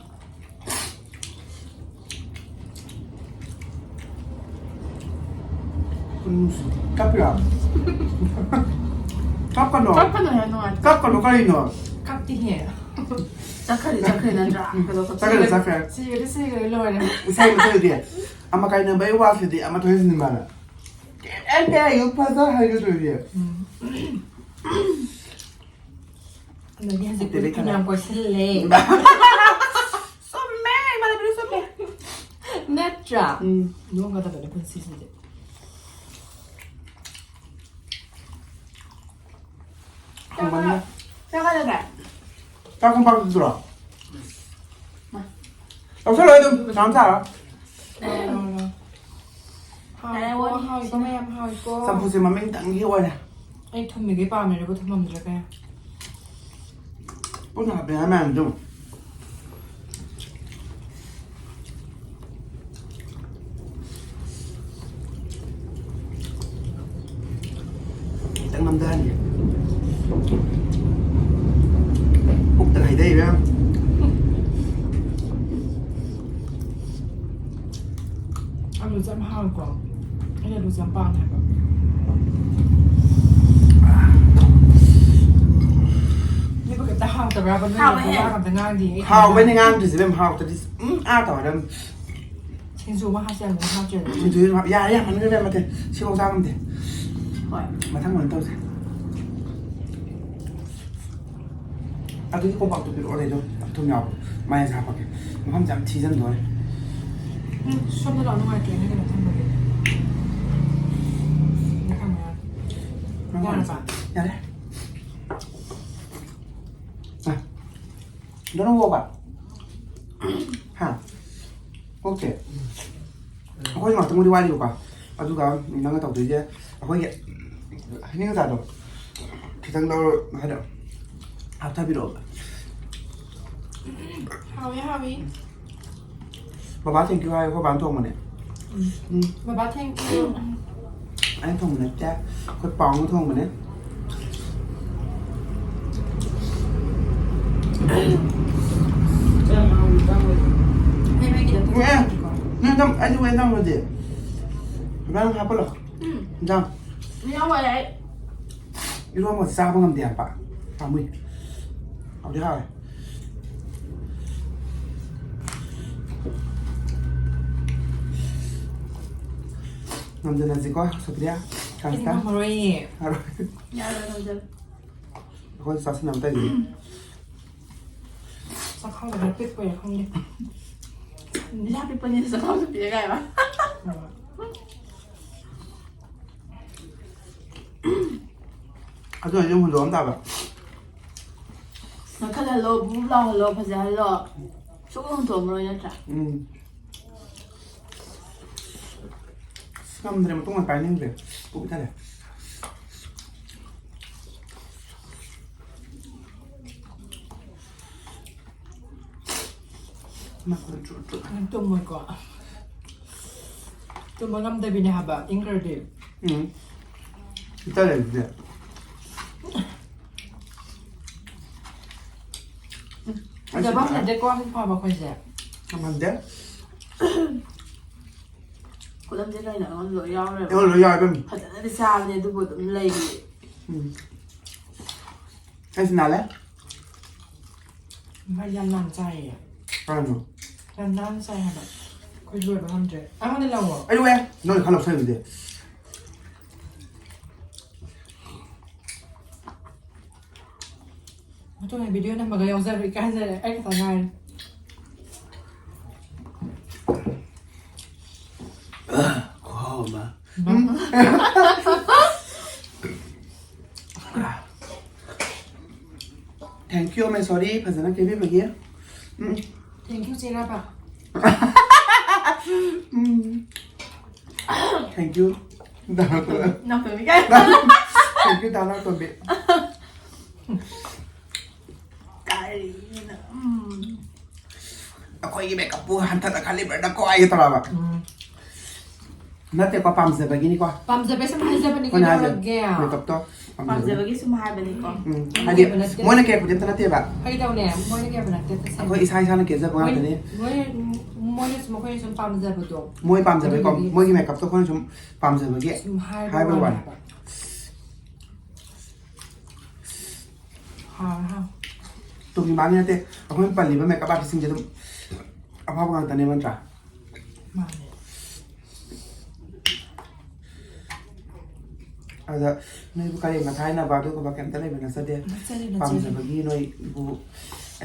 ꯎꯝ, ꯀꯞꯄꯤꯔꯣ? ꯀꯞꯀꯅꯣ꯫ ꯀꯞꯀꯅꯣ, ꯌꯥꯝ ꯅꯨꯡꯉꯥꯏꯇꯦ꯫ ꯀꯞꯀꯅꯣ, ꯀꯔꯤꯅꯣ? ꯀꯞꯇꯤꯍꯦ꯫ ꯆꯠꯈ꯭ꯔꯗꯤ ꯆꯠꯈ꯭ꯔꯦ ꯅꯠꯇ꯭ꯔꯥ? ꯎꯝ, ꯀꯩꯗꯧ ꯆꯠꯈ꯭ꯔꯦ, ꯆꯠꯈ꯭ꯔꯦ꯫ ꯁꯤꯔꯗꯤ ꯁꯤꯈ꯭ꯔꯦ, ꯂꯣꯏꯔꯦ꯫ ꯏꯁꯩ ꯑꯃ ꯁꯛꯏꯗꯤ, ꯑꯃ ꯀꯥꯏꯅꯕꯩ ꯋꯥꯁꯤꯗꯤ ꯑꯃ ꯊꯣꯛꯏꯁꯤꯅꯤ ꯃꯥꯅ꯫ ꯀꯩꯝ ꯍꯥꯏꯗꯦ, ꯌꯨꯝ ꯐꯖ ꯍꯥꯏꯒꯗꯣꯏꯅꯦ꯫ ꯎꯝ꯫ ꯑꯗꯒꯤ ꯍꯧꯖꯤꯛ ꯇꯦꯂꯦ ꯐꯅꯌꯥꯝ ꯈꯔ꯫ ꯀꯣꯏꯁꯤꯜꯂꯦ꯫ ꯆꯨꯝꯃꯦ, ꯏꯃꯥꯟꯅꯕꯤꯗꯣ ꯆꯨꯝꯃꯦ꯫ ꯅꯠꯇ꯭ꯔꯥ? ꯎꯝ, ꯂꯣꯟꯒꯗꯕꯅꯦ ꯄꯨꯟꯁꯤꯁꯤꯗꯤ꯫ ꯍꯥꯎꯃꯟꯅ꯫ ꯆꯥꯒꯗꯕ꯫ ꯆꯥꯛ ꯀꯣꯝꯄꯥꯛꯇꯨꯗ꯭ꯔꯣ? ꯂꯧꯁꯜꯂꯣ ꯑꯗꯨꯝ, ꯃꯌꯥꯝ ꯆꯥꯔꯣ꯫ ꯍꯥꯎꯏꯀꯣ, ꯍꯥꯎꯏꯀꯣ, ꯃꯌꯥꯝ ꯍꯥꯎꯏꯀꯣ꯫ ꯆꯝꯐꯨꯠꯁꯦ ꯃꯃꯤꯡꯇꯪꯒꯤ ꯑꯣꯏꯔꯦ꯫ ꯑꯩ ꯊꯨꯝꯃꯤꯈꯩ ꯄꯥꯝꯃꯦ, ꯑꯗꯨꯕꯨ ꯊꯨꯝꯃꯝꯗ꯭ꯔꯦ ꯀꯌꯥ꯫ ꯄꯨꯟꯅ ꯍꯥꯞꯄꯦ ꯃꯌꯥꯝꯗꯣ꯫ ꯈꯤꯇꯪ ꯅꯝꯊꯍꯟꯒꯦ꯫ ꯄꯨꯛꯇ ꯍꯩꯊꯩ ꯏꯕꯦꯝ꯫ ꯑꯂꯨꯁꯦ ꯌꯥꯝ ꯍꯥꯎꯋꯤꯀꯣ꯫ ꯑꯩꯅ ꯑꯂꯨꯁꯦ ꯌꯥꯝ ꯄꯥꯝꯃꯦ ꯍꯥꯏꯕ꯫ ꯅꯣꯏꯕꯨ ꯀꯩꯝꯇ ꯍꯥꯎꯇꯕ꯭ꯔꯕ? ꯅꯣꯏꯅ ꯍꯥꯎꯋꯦꯍꯦ꯫ ꯋꯥ ꯑꯝꯇ ꯉꯥꯡꯗꯦ꯫ ꯑꯩ ꯍꯥꯎꯕꯩꯅꯦ ꯉꯥꯡꯗ꯭ꯔꯤꯁꯦ ꯏꯕꯦꯝ, ꯍꯥꯎꯇ꯭ꯔꯗꯤ ꯎꯝ ꯑꯥ ꯇꯧꯔꯗꯝ꯫ ꯁꯤꯡꯖꯨ ꯑꯃ ꯍꯥꯞꯁꯦ ꯍꯥꯏꯕꯅꯦ, ꯍꯥꯞꯇ꯭ꯔꯦꯗꯅ꯫ ꯁꯤꯡꯖꯨ ꯑꯗꯨꯝ ꯍꯥꯞ-, ꯌꯥꯔꯦ, ꯌꯥꯝꯃꯟꯈ꯭ꯔꯦ ꯃꯊꯦꯜ꯫ ꯁꯤꯐꯥꯎ ꯆꯥ ꯉꯝꯗꯦ꯫ ꯍꯣꯏ꯫ ꯃꯊꯪ ꯑꯣꯏꯅ ꯇꯧꯁꯦ꯫ ꯑꯗꯨꯒꯤ ꯀꯣꯝꯄꯥꯛꯇꯣ ꯄꯤꯔꯛꯑꯣ, ꯂꯩꯗꯣ ꯌꯥꯝ ꯊꯨꯝ ꯌꯥꯎꯕ꯫ ꯃꯥꯏꯁꯦ ꯍꯥꯞꯄꯛꯀꯦ꯫ ꯃꯐꯝꯁꯦ ꯌꯥꯝ ꯊꯤꯖꯤꯟꯗꯣꯔꯦ꯫ ꯎꯝ, ꯁꯣꯝꯗ ꯂꯥꯛꯑꯣ, ꯅꯨꯡꯉꯥꯏꯇ꯭ꯔꯦꯅꯦ, ꯀꯩꯅꯣ ꯊꯝꯕꯒꯤ꯫ ꯁꯤꯗ ꯊꯝꯃꯣ ꯌꯥꯔꯦ꯫ ꯅꯪ ꯌꯥꯔꯕ? ꯌꯥꯔꯦ꯫ ꯑ, ꯗꯣꯅ ꯋꯣꯕ? ꯍꯥ? ꯑꯣꯀꯦ꯫ ꯑꯩꯈꯣꯏ ꯉꯥꯛꯇꯪꯕꯨꯗꯤ ꯋꯥꯠꯂꯤꯕꯀꯣ꯫ ꯑꯗꯨꯒ ꯅꯪꯅ ꯇꯧꯗꯣꯏꯁꯦ ꯑꯩꯈꯣꯏꯒꯤ ꯍꯩꯅꯤꯡ ꯑꯆꯥꯗꯣ ꯈꯤꯇꯪ ꯂꯧꯔ ꯍꯥꯏꯗ ꯍꯥꯞꯊꯕꯤꯔꯛꯑꯣꯕ꯫ ꯍꯥꯎꯋꯤ, ꯍꯥꯎꯋꯤ꯫ ꯕꯕꯥ thank you ꯍꯥꯏꯌꯨ, ꯑꯩꯈꯣꯏ ꯕꯥꯅ ꯊꯣꯡꯕꯅꯦ꯫ ꯎꯝ꯫ ꯕꯕꯥ thank you꯫ ꯑꯩꯅ ꯊꯣꯡꯕ ꯅꯠꯇꯦ, ꯑꯩꯈꯣꯏ ꯄꯥꯎꯅ ꯊꯣꯡꯕꯅꯦ꯫ ꯅꯣꯏ ꯃꯩꯒꯤꯗ ꯑꯦ, ꯅꯣꯏ ꯑꯗꯨꯝ, ꯑꯩꯁꯨ ꯋꯦ ꯅꯝꯃꯗꯤ꯫ ꯏꯕꯥꯅꯤ ꯍꯥꯞꯄꯠꯂꯣ꯫ ꯎꯝ꯫ ꯏꯟꯖꯥꯡ꯫ ꯌꯥꯎꯔꯦ ꯑꯩ꯫ ꯏꯔꯣꯝꯕ ꯆꯥꯕ ꯉꯝꯗꯦ ꯌꯥꯝ ꯄꯥꯛ꯫ ꯄꯥꯝꯃꯨꯏ꯫ ꯍꯥꯎꯗꯤ ꯍꯥꯎꯋꯦ꯫ ꯉꯝꯖꯅꯁꯤꯀꯣ, ꯁꯣꯄ꯭ꯔꯤꯌꯥ, ꯑꯩꯗꯤ ꯀꯥꯟꯁꯤꯗ꯫ ꯉꯝꯃꯔꯣꯏꯌꯦ꯫ ꯌꯥꯔꯣꯏ꯫ ꯌꯥꯔꯣꯏ, ꯉꯝꯖꯔꯣꯏ꯫ ꯑꯩꯈꯣꯏ ꯆꯥꯁꯤꯟꯅꯕ ꯇꯧꯔꯤꯁꯦ꯫ ꯆꯥꯛꯈꯥꯎꯗ ꯈꯔ ꯄꯤꯛꯄꯩꯔꯥ ꯈꯪꯗꯦ꯫ ꯏꯁꯥ ꯄꯤꯛꯄꯅꯤꯅ ꯆꯈꯥꯎꯁꯨ ꯄꯤꯛꯑꯦ ꯀꯥꯏꯕ꯫ ꯑꯗꯨ ꯑꯣꯏꯔꯗꯤ ꯑꯃꯨꯛ ꯍꯨꯟꯗꯣꯛꯑꯝ ꯇꯥꯕ꯫ ꯅꯛꯈꯠꯍꯜꯂꯣ, ꯕꯨꯞ ꯂꯥꯎꯍꯜꯂꯣ, ꯐꯖꯍꯜꯂꯣ꯫ ꯁꯨꯛꯍꯨꯟ ꯍꯨꯟꯗꯣꯛꯑꯝꯃꯔꯣꯏ ꯅꯠꯇ꯭ꯔꯥ? ꯎꯝ꯫ ꯑꯁ, ꯉꯝꯗ꯭ꯔꯦ, ꯃꯇꯨꯡ ꯄꯥꯏꯅꯤꯡꯗ꯭ꯔꯦ꯫ ꯄꯨꯛ ꯄꯤꯛꯊꯜꯂꯦ꯫ ꯅꯥꯀꯣꯡ ꯆꯨꯠ ꯆꯨꯠ꯫ ꯅꯪ ꯇꯨꯝꯃꯣꯏꯀꯣ? ꯇꯨꯝꯕ ꯉꯝꯗꯕꯤꯅꯦ ꯍꯥꯏꯕ, ꯏꯪꯈ꯭ꯔꯗꯤ꯫ ꯎꯝ꯫ ꯄꯤꯛꯊꯜꯂꯦ ꯑꯗꯨꯗꯤ꯫ ꯐꯖꯕ ꯍꯟꯅꯗꯦꯀꯣ, ꯍꯧꯖꯤꯛ ꯐꯥꯎꯕ ꯑꯩꯈꯣꯏꯁꯦ꯫ ꯉꯝꯍꯟꯗꯦ꯫ ꯈꯨꯗꯝꯁꯦ ꯀꯩꯅꯣ ꯑꯩꯉꯣꯟꯗ ꯂꯣꯏ ꯌꯥꯎꯔꯦꯕ꯫ ꯑꯩꯉꯣꯟꯗ ꯂꯣꯏ ꯌꯥꯎꯔꯦ ꯏꯕꯦꯝꯃ꯫ ꯐꯖꯅꯗꯤ ꯆꯥꯕꯅꯦ ꯑꯗꯨꯕꯨ ꯑꯗꯨꯝ ꯂꯩꯔꯤ꯫ ꯎꯝ꯫ ꯑꯩꯁꯨ ꯅꯥꯜꯂꯦ꯫ ꯃꯥ ꯌꯥꯝ ꯅꯥꯟ ꯆꯥꯏꯌꯦ꯫ ꯀꯔꯝꯕꯅꯣ? ꯌꯥꯝ ꯅꯥꯟ ꯆꯥꯏ ꯍꯥꯏꯕ꯫ ꯑꯩꯈꯣꯏ ꯂꯣꯏꯕ ꯉꯝꯗ꯭ꯔꯦ꯫ ꯑꯩꯉꯣꯟꯗ ꯂꯧꯑꯣ꯫ ꯑꯩ ꯂꯣꯏ꯫ ꯅꯣꯏ ꯈꯔ ꯂꯧꯁꯜꯂꯨꯗꯦ꯫ ꯃꯇꯨꯡꯗ video ꯅꯝꯕꯒ ꯌꯥꯎꯖꯔꯣꯏ ꯀꯥꯏꯅ ꯑꯩ ꯈꯛꯇ ꯉꯥꯏꯔꯦ꯫ ꯈꯨꯍꯥꯎ ꯑꯃ꯫ Thank you, ꯃꯦꯁꯣꯔꯤ, ꯐꯖꯅ ꯀꯦꯕꯤꯕꯒꯤ꯫ ꯎꯝ꯫ Thank you, ꯆꯦ ꯔꯥꯕ꯫ ꯎꯝ꯫ Thank you, ꯗꯥ ꯅꯥꯇꯣꯝꯕꯤ꯫ ꯅꯥꯇꯣꯝꯕꯤ ꯀꯥꯏ꯫ Thank you, ꯗꯥ ꯅꯥꯇꯣꯝꯕꯤ꯫ ꯀꯔꯤꯅꯣ? ꯎꯝ꯫ ꯑꯩꯈꯣꯏꯒꯤ makeupꯄꯨ ꯍꯟꯊꯅ ꯈꯜꯂꯤꯕ꯭ꯔꯥ ꯅꯀꯣ ꯑꯩꯒ ꯇꯧꯔꯕ? ꯎꯝ꯫ ꯅꯠꯇꯦꯀꯣ, ꯄꯥꯝꯖꯕꯒꯤꯅꯤꯀꯣ꯫ ꯄꯥꯝꯖꯕꯩ ꯁꯨꯝ ꯍꯥꯏꯖꯕꯅꯤ, ꯑꯩꯈꯣꯏꯅ ꯍꯥꯏꯁꯦ ꯀꯩꯗꯧꯔꯒꯦ? Makeupꯇꯣ ꯄꯥꯝꯖꯕꯒꯤ꯫ ꯄꯥꯝꯖꯕꯒꯤ ꯁꯨꯝ ꯍꯥꯏꯕꯅꯤꯀꯣ꯫ ꯎꯝ, ꯃꯣꯏꯅ ꯍꯥꯏꯗꯤ ꯀꯦꯕ ꯅꯠꯇꯦ꯫ ꯃꯣꯏꯅ ꯀꯦꯔꯛꯄꯗꯤ ꯑꯝꯇ ꯅꯠꯇꯦꯕ꯫ ꯐꯥꯒꯤ ꯇꯧꯅꯦ, ꯃꯣꯏꯅ ꯀꯦꯕ ꯅꯠꯇꯦ, ꯇꯁꯦꯡꯅ꯫ ꯑꯩꯈꯣꯏ ꯏꯁꯥ ꯏꯁꯥꯅ ꯀꯦꯖꯕ ꯃꯣꯏ-, ꯉꯥꯛꯇꯅꯤ꯫ ꯃꯣꯏ-, ꯃꯣꯏꯅ ꯁꯨꯝ, ꯑꯩꯈꯣꯏꯅ ꯁꯨꯝ ꯄꯥꯝꯖꯕꯗꯣ꯫ ꯃꯣꯏ ꯄꯥꯝꯖꯕꯒꯤꯀꯣ, ꯑꯗꯨꯗꯨꯒꯤ꯫ ꯃꯣꯏꯒꯤ makeupꯇꯣ ꯑꯩꯈꯣꯏꯅ ꯁꯨꯝ ꯄꯥꯝꯖꯕꯒꯤ ꯁꯨꯝ ꯍꯥꯏꯕ ꯍꯥꯏꯕꯩ ꯋꯥꯅꯤ ꯋꯥꯅꯤ꯫ ꯍꯥꯏꯕ꯫ ꯍꯥꯎꯔꯦ, ꯍꯥꯎꯔꯦ꯫ ꯇꯨꯡꯒꯤ ꯃꯥꯡꯉꯤ ꯅꯠꯇꯦ, ꯑꯩꯈꯣꯏꯅ ꯄꯜꯂꯤꯕ makeup artistꯁꯤꯡꯁꯦ ꯑꯗꯨꯝ ꯑꯐꯥꯎꯕ ꯉꯥꯛꯇꯅꯦꯕ, ꯅꯠꯇ꯭ꯔꯥ? ꯃꯥꯅꯦ꯫ ꯑꯗ ꯅꯣꯏꯕꯨ ꯀꯔꯦꯝ ꯀꯊꯥꯏꯅꯕ ꯑꯗꯨꯒꯨꯝꯕ ꯀꯩꯝꯇ ꯂꯩꯕ ꯅꯠꯆꯗꯦ꯫ ꯅꯠꯆꯗꯦ, ꯅꯠꯆꯗꯦ꯫ ꯄꯥꯝꯖꯕꯒꯤ ꯅꯣꯏꯕꯨ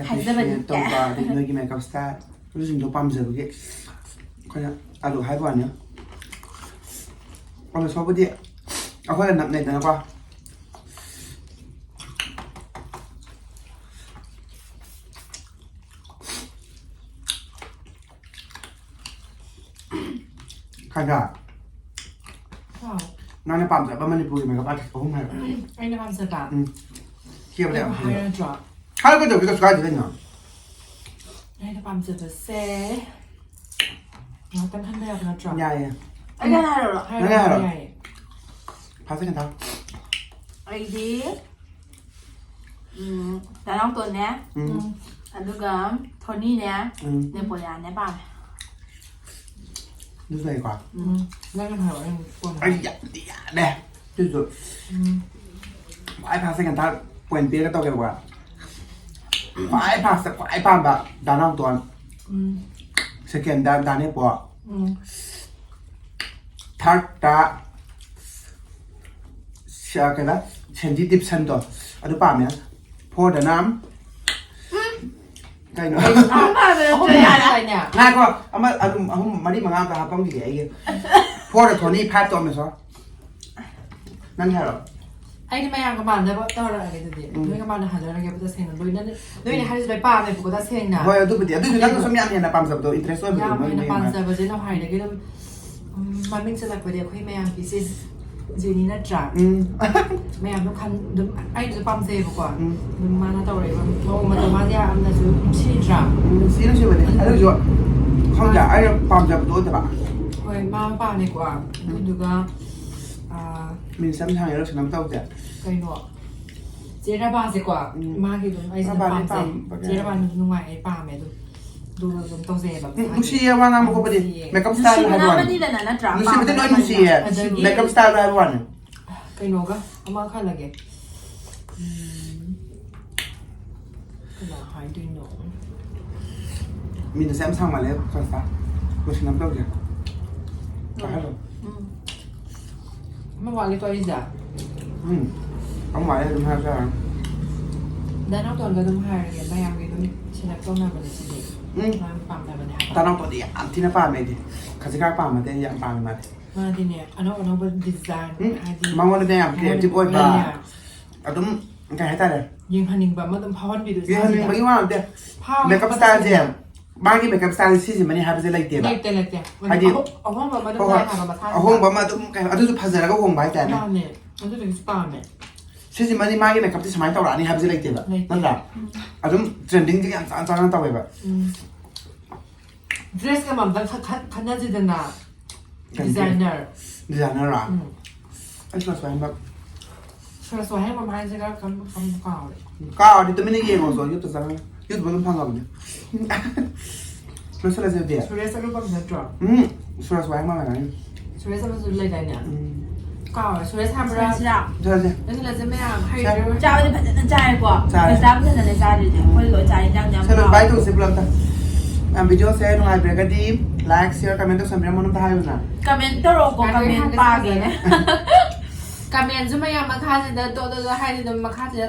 ꯍꯥꯏꯖꯕꯅꯤ꯫ appreciate ꯇꯧꯕ, ꯑꯗꯩ ꯅꯣꯏꯒꯤ makeup style ꯑꯗꯨꯁꯤꯡꯗꯣ ꯄꯥꯝꯖꯕꯒꯤ ꯑꯩꯈꯣꯏꯅ ꯑꯂꯨ ꯍꯥꯏꯕ ꯋꯥꯅꯤ꯫ ꯑꯗꯣ ꯁꯣꯕꯨꯗꯤ ꯑꯩꯈꯣꯏꯒ ꯅꯛꯅꯩꯗꯅꯀꯣ꯫ ꯈꯪꯉꯕ? ꯍꯥꯎ꯫ ꯅꯪꯅ ꯄꯥꯝꯖꯕ ꯃꯅꯤꯄꯨꯔꯒꯤ makeup artist ꯑꯍꯨꯝ ꯍꯥꯏꯔꯣ꯫ ꯑꯩꯅ ꯄꯥꯝꯖꯕ? ꯎꯝ꯫ ꯀꯦꯕꯗ ꯌꯥꯝ ꯑꯩꯅ ꯍꯩꯕ꯫ ꯍꯥꯏꯔꯗ꯭ꯔꯣ? ꯍꯥꯏꯔꯒꯗꯧꯕꯗꯤ ꯀꯩꯁꯨ ꯀꯥꯏꯗꯦ ꯀꯩꯅꯣ꯫ ꯑꯩꯅ ꯄꯥꯝꯖꯕꯁꯦ ꯉꯥꯛꯇꯪ ꯈꯟꯕ ꯌꯥꯕ ꯅꯠꯇ꯭ꯔꯣ? ꯌꯥꯏꯌꯦ꯫ ꯑꯩ ꯍꯥꯟꯅ ꯍꯥꯏꯔꯛꯑꯣꯔꯣ? ꯍꯥꯏꯔꯣ, ꯅꯪ ꯍꯥꯏꯔꯣ꯫ ꯌꯥꯏꯌꯦ꯫ ꯐꯥꯁꯦ ꯈꯟꯊꯥ꯫ ꯑꯩꯗꯤ, ꯎꯝ, ꯗꯥ ꯅꯥꯎꯇꯣꯟꯅꯦ, ꯎꯝ꯫ ꯎꯝ꯫ ꯑꯗꯨꯒ ꯊꯣꯅꯤꯅꯦ, ꯎꯝ꯫ ꯅꯦꯄꯣꯂꯤꯌꯥꯟꯅꯦ ꯄꯥꯝꯃꯦ꯫ ꯑꯗꯨꯁꯨ ꯂꯩꯀꯣ꯫ ꯎꯝ꯫ ꯅꯪꯅ ꯍꯥꯏꯔꯣ, ꯑꯩ ꯑꯃꯨꯛ ꯀꯣꯟꯅ ꯑꯩ ꯍꯥꯏꯔꯒꯦ꯫ ꯌꯥꯝꯗꯤ ꯌꯥꯝꯃꯦ꯫ ꯑꯗꯨꯁꯨ ꯎꯝ꯫ ꯈ꯭ꯋꯥꯏ ꯐꯥꯁꯦ ꯈꯟꯊꯥ point ꯄꯤꯔꯒ ꯇꯧꯒꯦꯕꯀꯣ꯫ ꯈ꯭ꯋꯥꯏ ꯐꯥꯁꯇ ꯈ꯭ꯋꯥꯏ ꯄꯥꯝꯕ ꯗꯥ ꯅꯥꯎꯇꯣꯟ꯫ ꯎꯝ꯫ Second ꯗ ꯗꯥ ꯅꯦꯄꯣ꯫ ꯎꯝ꯫ Third ꯇ ꯁ-, ꯀꯩꯕ? ꯁꯦꯟꯗꯤ ꯗꯤꯞꯁꯟꯗꯣ꯫ ꯑꯗꯨ ꯄꯥꯝꯃꯦ꯫ Four ꯗꯅ ꯀꯩꯅꯣ? ꯑꯍꯨꯝ ꯍꯥꯏꯕ ꯅꯠꯇ꯭ꯔꯣ? ꯑꯍꯨꯝ ꯌꯥꯔꯦ꯫ ꯍꯥꯏꯅꯦ꯫ ꯉꯥꯏꯈꯣ, ꯑꯃ, ꯑꯗꯨꯝ ꯑꯍꯨꯝ, ꯃꯔꯤ, ꯃꯉꯥ ꯑꯝꯇ ꯍꯥꯞꯄꯝꯈꯤꯒꯦ ꯑꯩꯒꯤ꯫ Four ꯗ ꯊꯣꯅꯤ, five ꯇ ꯑꯃꯦꯁꯣꯔ꯫ ꯅꯪ ꯍꯥꯏꯔꯣ꯫ ꯑꯩꯗꯤ ꯃꯌꯥꯝꯒ ꯃꯥꯟꯅꯕ ꯇꯧꯔꯛꯑꯒꯦ ꯑꯗꯨꯗꯤ꯫ ꯎꯝ꯫ ꯅꯣꯏꯒ ꯃꯥꯟꯅꯍꯜꯂꯔꯒꯦꯕ ꯇꯁꯦꯡꯅ꯫ ꯂꯣꯏꯅ, ꯅꯣꯏꯅ ꯍꯥꯏꯔꯤꯁꯦ ꯂꯣꯏ ꯄꯥꯝꯃꯦꯕꯀꯣ ꯇꯁꯦꯡꯅ꯫ ꯍꯣꯏ, ꯑꯗꯨꯕꯨꯗꯤ꯫ ꯑꯗꯨꯏꯁꯨ ꯅꯪꯅ ꯑꯗꯨꯕꯨ ꯁꯨꯝ ꯌꯥꯝ ꯍꯦꯟꯅ ꯄꯥꯝꯖꯕꯗꯣ, interest ꯑꯣꯏꯕꯗꯣ ꯌꯥꯝ ꯃꯣꯏ ꯍꯦꯟꯅ ꯃꯌꯥꯝꯅ꯫ ꯄꯥꯝꯖꯕꯁꯦ ꯅꯍꯥꯟꯋꯥꯏꯗꯒꯤ ꯑꯗꯨꯝ, ꯎꯝ, ꯃꯃꯤꯡ ꯆꯠꯂꯛꯄꯗꯤ ꯑꯩꯈꯣꯏ ꯃꯌꯥꯝꯒꯤ ꯏꯆꯦ ꯖꯦꯅꯤ ꯅꯠꯇ꯭ꯔꯥ? ꯎꯝ꯫ ꯃꯌꯥꯝꯗꯣ ꯈꯟ-, ꯑꯗꯨꯝ ꯑꯩꯁꯨ ꯄꯥꯝꯖꯩꯌꯦꯕꯀꯣ꯫ ꯎꯝ꯫ ꯑꯗꯨꯝ ꯃꯥꯅ ꯇꯧꯔꯛꯏꯕ ꯃꯑꯣꯡ ꯃꯇꯧ, ꯃꯥꯁꯦ ꯌꯥꯝꯅꯁꯨ ꯅꯨꯡꯁꯤꯗ꯭ꯔꯥ? ꯎꯝ, ꯅꯨꯡꯁꯤ ꯅꯨꯡꯁꯤꯕꯅꯦ꯫ ꯑꯗꯨꯁꯨ ꯈꯪꯗꯦ, ꯑꯩꯅ ꯄꯥꯝꯖꯕꯗꯣ ꯑꯣꯏꯗꯕ꯫ ꯍꯣꯏ, ꯃꯥ ꯄꯥꯝꯃꯦꯀꯣ꯫ ꯎꯝ꯫ ꯑꯗꯨꯗꯨꯒ, ꯑꯥ, ꯃꯤꯅꯤꯠ ꯑꯃ ꯁꯥꯡꯉꯦ, ꯂꯣꯏꯁꯟꯅꯕ ꯇꯧꯁꯦ꯫ ꯀꯩꯅꯣ? ꯆꯦ ꯔꯕꯥꯁꯦꯀꯣ, ꯎꯝ꯫ ꯃꯥꯒꯤ ꯑꯗꯨꯝ ꯑꯩꯁꯨ ꯑꯗꯨꯝ ꯔꯕꯥꯗꯤ ꯄꯥꯝꯖꯩ꯫ ꯄꯥꯝꯕꯅꯦ꯫ ꯆꯦ ꯔꯕꯥꯅꯁꯨ ꯅꯨꯡꯉꯥꯏ, ꯑꯩ ꯄꯥꯝꯃꯦ ꯑꯗꯨꯝ꯫ ꯑꯗꯨꯒ ꯑꯗꯨꯝ ꯇꯧꯖꯩꯌꯦꯕ ꯎꯝ, ꯃꯁꯥꯒꯤ꯫ ꯅꯨꯡꯁꯤꯌꯦ, ꯋꯥ ꯉꯥꯡꯕ ꯈꯣꯠꯄꯗꯤ꯫ ꯅꯨꯡꯁꯤꯌꯦ꯫ Makeup style ꯅꯨꯡꯁꯤꯕꯅ ꯍꯥꯏꯕ ꯋꯥꯅꯤ꯫ ꯑꯃꯅꯤꯗꯅ ꯅꯠꯇ꯭ꯔꯥ? ꯅꯨꯡꯁꯤꯕꯗꯤ ꯂꯣꯏ ꯄꯥꯝꯕꯅ ꯅꯨꯡꯁꯤꯌꯦ꯫ ꯑꯗꯒꯤ makeup style ꯍꯥꯏꯕ ꯋꯥꯅꯤ꯫ ꯀꯩꯅꯣꯒ ꯑꯃ ꯈꯜꯂꯒꯦ꯫ ꯎꯝ, ꯀꯅꯥ ꯍꯥꯏꯗꯣꯏꯅꯣ? ꯃꯤꯅꯤꯠꯁꯦ ꯌꯥꯝ ꯁꯥꯡꯃꯜꯂꯦ, ꯁꯣꯁꯇꯥ꯫ ꯂꯣꯏꯁꯤꯟꯅꯕ ꯇꯧꯁꯦ꯫ ꯎꯝ꯫ ꯍꯥꯏꯔꯣ꯫ ꯎꯝ꯫ ꯑꯃ ꯋꯥꯠꯂꯤꯀꯣ ꯑꯩꯁꯦ? ꯎꯝ꯫ ꯑꯃ ꯋꯥꯠꯂꯤ ꯑꯗꯨꯝ ꯍꯥꯏꯔꯁꯨ ꯌꯥꯔꯅꯤ꯫ ꯗꯥ ꯅꯥꯎꯇꯣꯟꯒ ꯑꯗꯨꯝ ꯍꯥꯏꯔꯒꯦ, ꯃꯌꯥꯝꯒꯤ ꯑꯗꯨꯝ select ꯇꯧꯅꯕꯅꯦ ꯁꯤꯗꯤ꯫ ꯎꯝ꯫ ꯃꯥꯅ ꯄꯥꯝꯅꯕꯅꯦ ꯍꯥꯏꯕ꯫ ꯇꯅꯥꯎꯇꯣꯗꯤ ꯌꯥꯝ ꯊꯤꯅ ꯄꯥꯝꯃꯦ ꯑꯩꯗꯤ꯫ ꯈꯖꯤꯀꯥ ꯄꯥꯝꯃꯗꯤ ꯑꯩ ꯌꯥꯝ ꯄꯥꯝꯃꯦ ꯃꯥꯗꯤ꯫ ꯃꯥꯗꯤꯅꯦ, ꯑꯅꯧ ꯑꯅꯧꯕ design, ꯎꯝ꯫ ꯍꯥꯏꯗꯤ ꯃꯉꯣꯟꯗꯅꯦ ꯌꯥꯝ creative ꯑꯣꯏꯕ꯫ ꯃꯉꯣꯟꯗꯅꯦ꯫ ꯑꯗꯨꯝ ꯀꯩ ꯍꯥꯏꯇꯥꯔꯦ? ꯌꯦꯡꯍꯟꯅꯤꯡꯕ ꯑꯃ ꯑꯗꯨꯝ ꯐꯥꯎꯍꯟꯕꯤꯗꯣ ꯏꯁꯥꯁꯤꯗ꯫ ꯌꯦꯡꯍꯟꯅꯤꯡꯕꯒꯤ ꯋꯥ ꯅꯠꯇꯦ꯫ ꯐꯥꯎꯅꯕ makeup styleꯁꯦ, ꯃꯥꯒꯤ makeup style ꯁꯤꯁꯤꯃꯅꯤ ꯍꯥꯏꯕꯁꯦ ꯂꯩꯇꯦꯕ꯫ ꯂꯩꯇꯦ, ꯂꯩꯇꯦ꯫ ꯍꯥꯏꯗꯤ ꯑꯍꯣ-, ꯑꯍꯣꯡꯕ ꯑꯃ ꯑꯗꯨꯝ ꯍꯣꯏ, ꯍꯣꯏ꯫ ꯂꯥꯛꯑꯦ ꯍꯥꯏꯕ ꯃꯁꯥꯅ꯫ ꯑꯍꯣꯡꯕ ꯑꯃ ꯑꯗꯨꯝ ꯀꯩ-, ꯑꯗꯨꯁꯨ ꯐꯖꯔꯒ ꯍꯣꯡꯕ ꯍꯥꯏꯇꯥꯔꯦ꯫ ꯃꯥꯅꯦ꯫ ꯑꯗꯨꯗꯨꯒꯤꯁꯨ ꯄꯥꯝꯃꯦ꯫ ꯁꯤꯁꯤꯃꯗꯤ ꯃꯥꯒꯤ makeupꯁꯦ ꯁꯨꯃꯥꯏꯅ ꯇꯧꯔꯛꯑꯅꯤ ꯍꯥꯏꯕꯁꯦ ꯂꯩꯇꯦꯕ, ꯂꯩꯇꯦ꯫ ꯅꯠꯇ꯭ꯔꯥ? ꯎꯝ꯫ ꯑꯗꯨꯝ trendingꯁꯦ ꯌꯥꯝ ꯆꯥꯟ ꯆꯥꯟꯅ ꯇꯧꯋꯦꯕ꯫ ꯎꯝ꯫ Dressꯀ ꯑꯝꯇ ꯈ-, ꯈ-, ꯈꯟꯅꯁꯤꯗꯅ꯫ ꯀꯔꯤꯒꯤ? Designer꯫ Designerꯔꯣ? ꯎꯝ꯫ ꯑꯩ ꯁꯨꯔꯖ ꯋꯥꯍꯦꯡꯕꯝ꯫ ꯁꯨꯔꯖ ꯋꯥꯍꯦꯡꯕꯝ ꯍꯥꯏꯁꯤꯒ ꯀꯔꯝꯕ, ꯀꯔꯝꯕ ꯀꯥꯎꯔꯦ? ꯀꯥꯎꯔꯗꯤ ꯇꯨꯃꯤꯟꯅ ꯌꯦꯡꯉꯣ, ꯆꯣ, YouTubeꯇ ꯆꯪꯉꯒ꯫ YouTubeꯇ ꯑꯗꯨꯝ ꯐꯪꯉꯕꯅꯦ꯫ ꯂꯣꯏꯁꯤꯜꯂꯁꯦ ꯑꯗꯨꯗꯤ꯫ ꯁꯨꯔꯦꯁ ꯑꯔꯨꯕꯝ ꯅꯠꯇ꯭ꯔꯣ? ꯎꯝ, ꯁꯨꯔꯖ ꯋꯥꯍꯦꯡꯕꯝ ꯍꯥꯏꯕꯅꯤ꯫ ꯁꯨꯔꯦꯁ ꯑꯃꯁꯨ ꯂꯩꯗꯥꯏꯅꯦ? ꯎꯝ꯫ ꯀꯥꯎꯔꯦ꯫ ꯁꯨꯔꯦꯁ ꯍꯥꯏꯕ꯭ꯔꯥ? ꯁꯨꯔꯦꯁ꯫ ꯆꯥꯁꯦ꯫ ꯂꯣꯏꯁꯤꯜꯂꯁꯦ ꯃꯌꯥꯝ꯫ ꯆꯥ-, ꯍꯩꯔꯨꯔꯣꯏ꯫ ꯆꯥꯕꯗꯤ ꯐꯖꯅ ꯆꯥꯏꯀꯣ꯫ ꯆꯥꯔꯦ꯫ ꯄꯩꯁꯥ ꯐꯖꯅ ꯆꯥꯗ꯭ꯔꯤꯁꯦ꯫ ꯑꯩꯈꯣꯏ ꯂꯣꯏ ꯆꯥꯏ, ꯏꯟꯖꯥꯡꯗꯤ ꯌꯥꯝ ꯁꯦ, ꯑꯗꯨꯝ ꯍꯥꯎꯋꯦ꯫ Bye ꯇꯧꯁꯦ ꯄꯨꯂꯞꯇ꯫ ꯃꯌꯥꯝ videoꯁꯦ ꯅꯨꯡꯉꯥꯏꯕꯤꯔꯒꯗꯤ like, share, comment ꯇꯧꯁꯟꯕꯤꯔꯝꯃꯣ ꯑꯝꯇ ꯍꯥꯏꯌꯨꯅ꯫ Comment ꯇꯧꯔꯛꯑꯣꯀꯣ, ꯉꯥꯏꯈꯣ, comment ꯍꯥꯏꯒꯦ ꯄꯥꯒꯦ꯫ ꯐꯖꯅ꯫ Commentꯁꯨ ꯃꯌꯥꯝ ꯃꯈꯥꯁꯤꯗ ꯗꯣꯠ ꯗꯣꯠ ꯗꯣꯠ ꯍꯥꯏꯗꯤ ꯑꯗꯨꯝ ꯃꯈꯥꯁꯤꯗ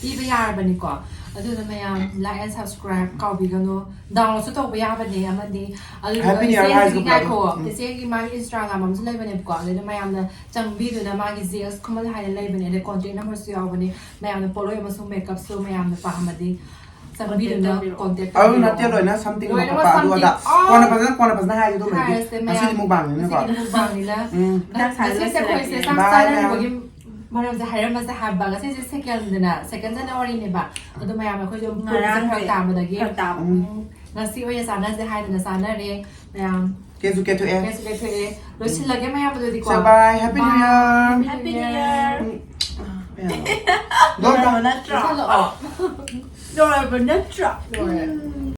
ꯄꯤꯕ ꯌꯥꯔꯕꯅꯤꯀꯣ꯫ ꯑꯗꯨꯅ ꯃꯌꯥꯝ like and subscribe ꯀꯥꯎꯕꯤꯒꯅꯨ꯫ Downloadꯁꯨ ꯇꯧꯕ ꯌꯥꯕꯅꯦ ꯑꯃꯗꯤ꯫ ꯑꯗꯨꯗꯨꯒ Happy New Year ꯏꯆꯦꯒꯤ ꯍꯥꯏꯁꯤꯕꯨ ꯉꯥꯏꯈꯣ꯫ ꯎꯝ꯫ ꯏꯆꯦꯒꯤ ꯃꯥꯒꯤ Instagram ꯑꯃꯁꯨ ꯂꯩꯕꯅꯦꯕꯀꯣ꯫ ꯑꯗꯨꯗ ꯃꯌꯥꯝꯅ ꯆꯪꯕꯤꯗꯨꯅ ꯃꯥꯒꯤ Zales ꯈꯨꯃꯟ ꯍꯥꯏꯅ ꯂꯩꯕꯅꯦ꯫ ꯑꯗꯩ contact numberꯁꯨ ꯌꯥꯎꯕꯅꯦ꯫ ꯃꯌꯥꯝꯅ ꯄꯣꯠꯂꯣꯏ ꯑꯃꯁꯨꯡ makeupꯁꯨ ꯃꯌꯥꯝꯅ ꯄꯥꯝꯃꯗꯤ ꯆꯪꯕꯤꯗꯨꯅ contact ꯇꯧꯕꯤꯔꯛꯑꯣ꯫ Contact ꯑꯗꯨ ꯇꯧꯕꯤꯔꯛꯑꯣ꯫ ꯅꯠꯇꯦ, ꯂꯣꯏꯅ something ꯂꯣꯏꯅꯃꯛ ꯑꯃ ꯑꯗꯨ ꯑꯗꯥ꯫ Something꯫ ꯑꯣ! ꯀꯣꯟꯅ ꯐꯖꯅ, ꯀꯣꯟꯅ ꯐꯖꯅ ꯍꯥꯏꯔꯁꯦ ꯑꯗꯨꯃꯗꯤ꯫ ꯍꯥꯏꯔꯁꯦ ꯃꯌꯥꯝ꯫ ꯉꯁꯤꯗꯤ mukbangꯅꯤꯅꯀꯣ꯫ ꯉꯁꯤꯗꯤ mukbangꯅꯤꯅ꯫ ꯎꯝ꯫ ꯉꯁꯤꯁꯦ ꯑꯩꯈꯣꯏꯁꯦ ꯆꯥꯛ Bye ꯆꯥꯅꯔꯤꯕꯒꯤ ꯃꯌꯥꯝ꯫ ꯃꯔꯝꯁꯦ ꯍꯥꯏꯔꯝꯃꯁꯦ ꯍꯥꯏꯕ꯫ ꯉꯁꯤꯁꯦ secondꯗꯅ, second Januaryꯅꯦꯕ꯫ ꯑꯗꯣ ꯃꯌꯥꯝ ꯑꯩꯈꯣꯏꯁꯨ ꯄꯨꯟꯕꯁꯦ ꯉꯔꯥꯡꯁꯦ ꯐꯔꯛ ꯇꯥꯕꯗꯒꯤ, ꯐꯔꯛ ꯇꯥꯕ꯫ ꯎꯝ, ꯉꯁꯤ ꯑꯣꯏꯅ ꯆꯥꯅꯁꯦ ꯍꯥꯏꯗꯅ ꯆꯥꯅꯔꯦ ꯃꯌꯥꯝ꯫ ꯀꯦꯁꯨ ꯀꯦꯊꯣꯛꯑꯦ꯫ ꯀꯦꯁꯨ ꯀꯦꯊꯣꯛꯑꯦ꯫ ꯂꯣꯏꯁꯤꯜꯂꯒꯦ ꯃꯌꯥꯝ ꯑꯗꯨꯗꯤꯀꯣ꯫ So bye, Happy New Year꯫ Bye, Happy New Year꯫ ꯎꯝ꯫ ꯂꯣꯏꯔꯕ ꯅꯠꯇ꯭ꯔꯣ? ꯂꯣꯏꯁꯤꯜꯂꯛꯑꯣ꯫ ꯂꯣꯏꯔꯕ ꯅꯠꯇ꯭ꯔꯣ? ꯂꯣꯏꯔꯦ꯫ ꯎꯝ꯫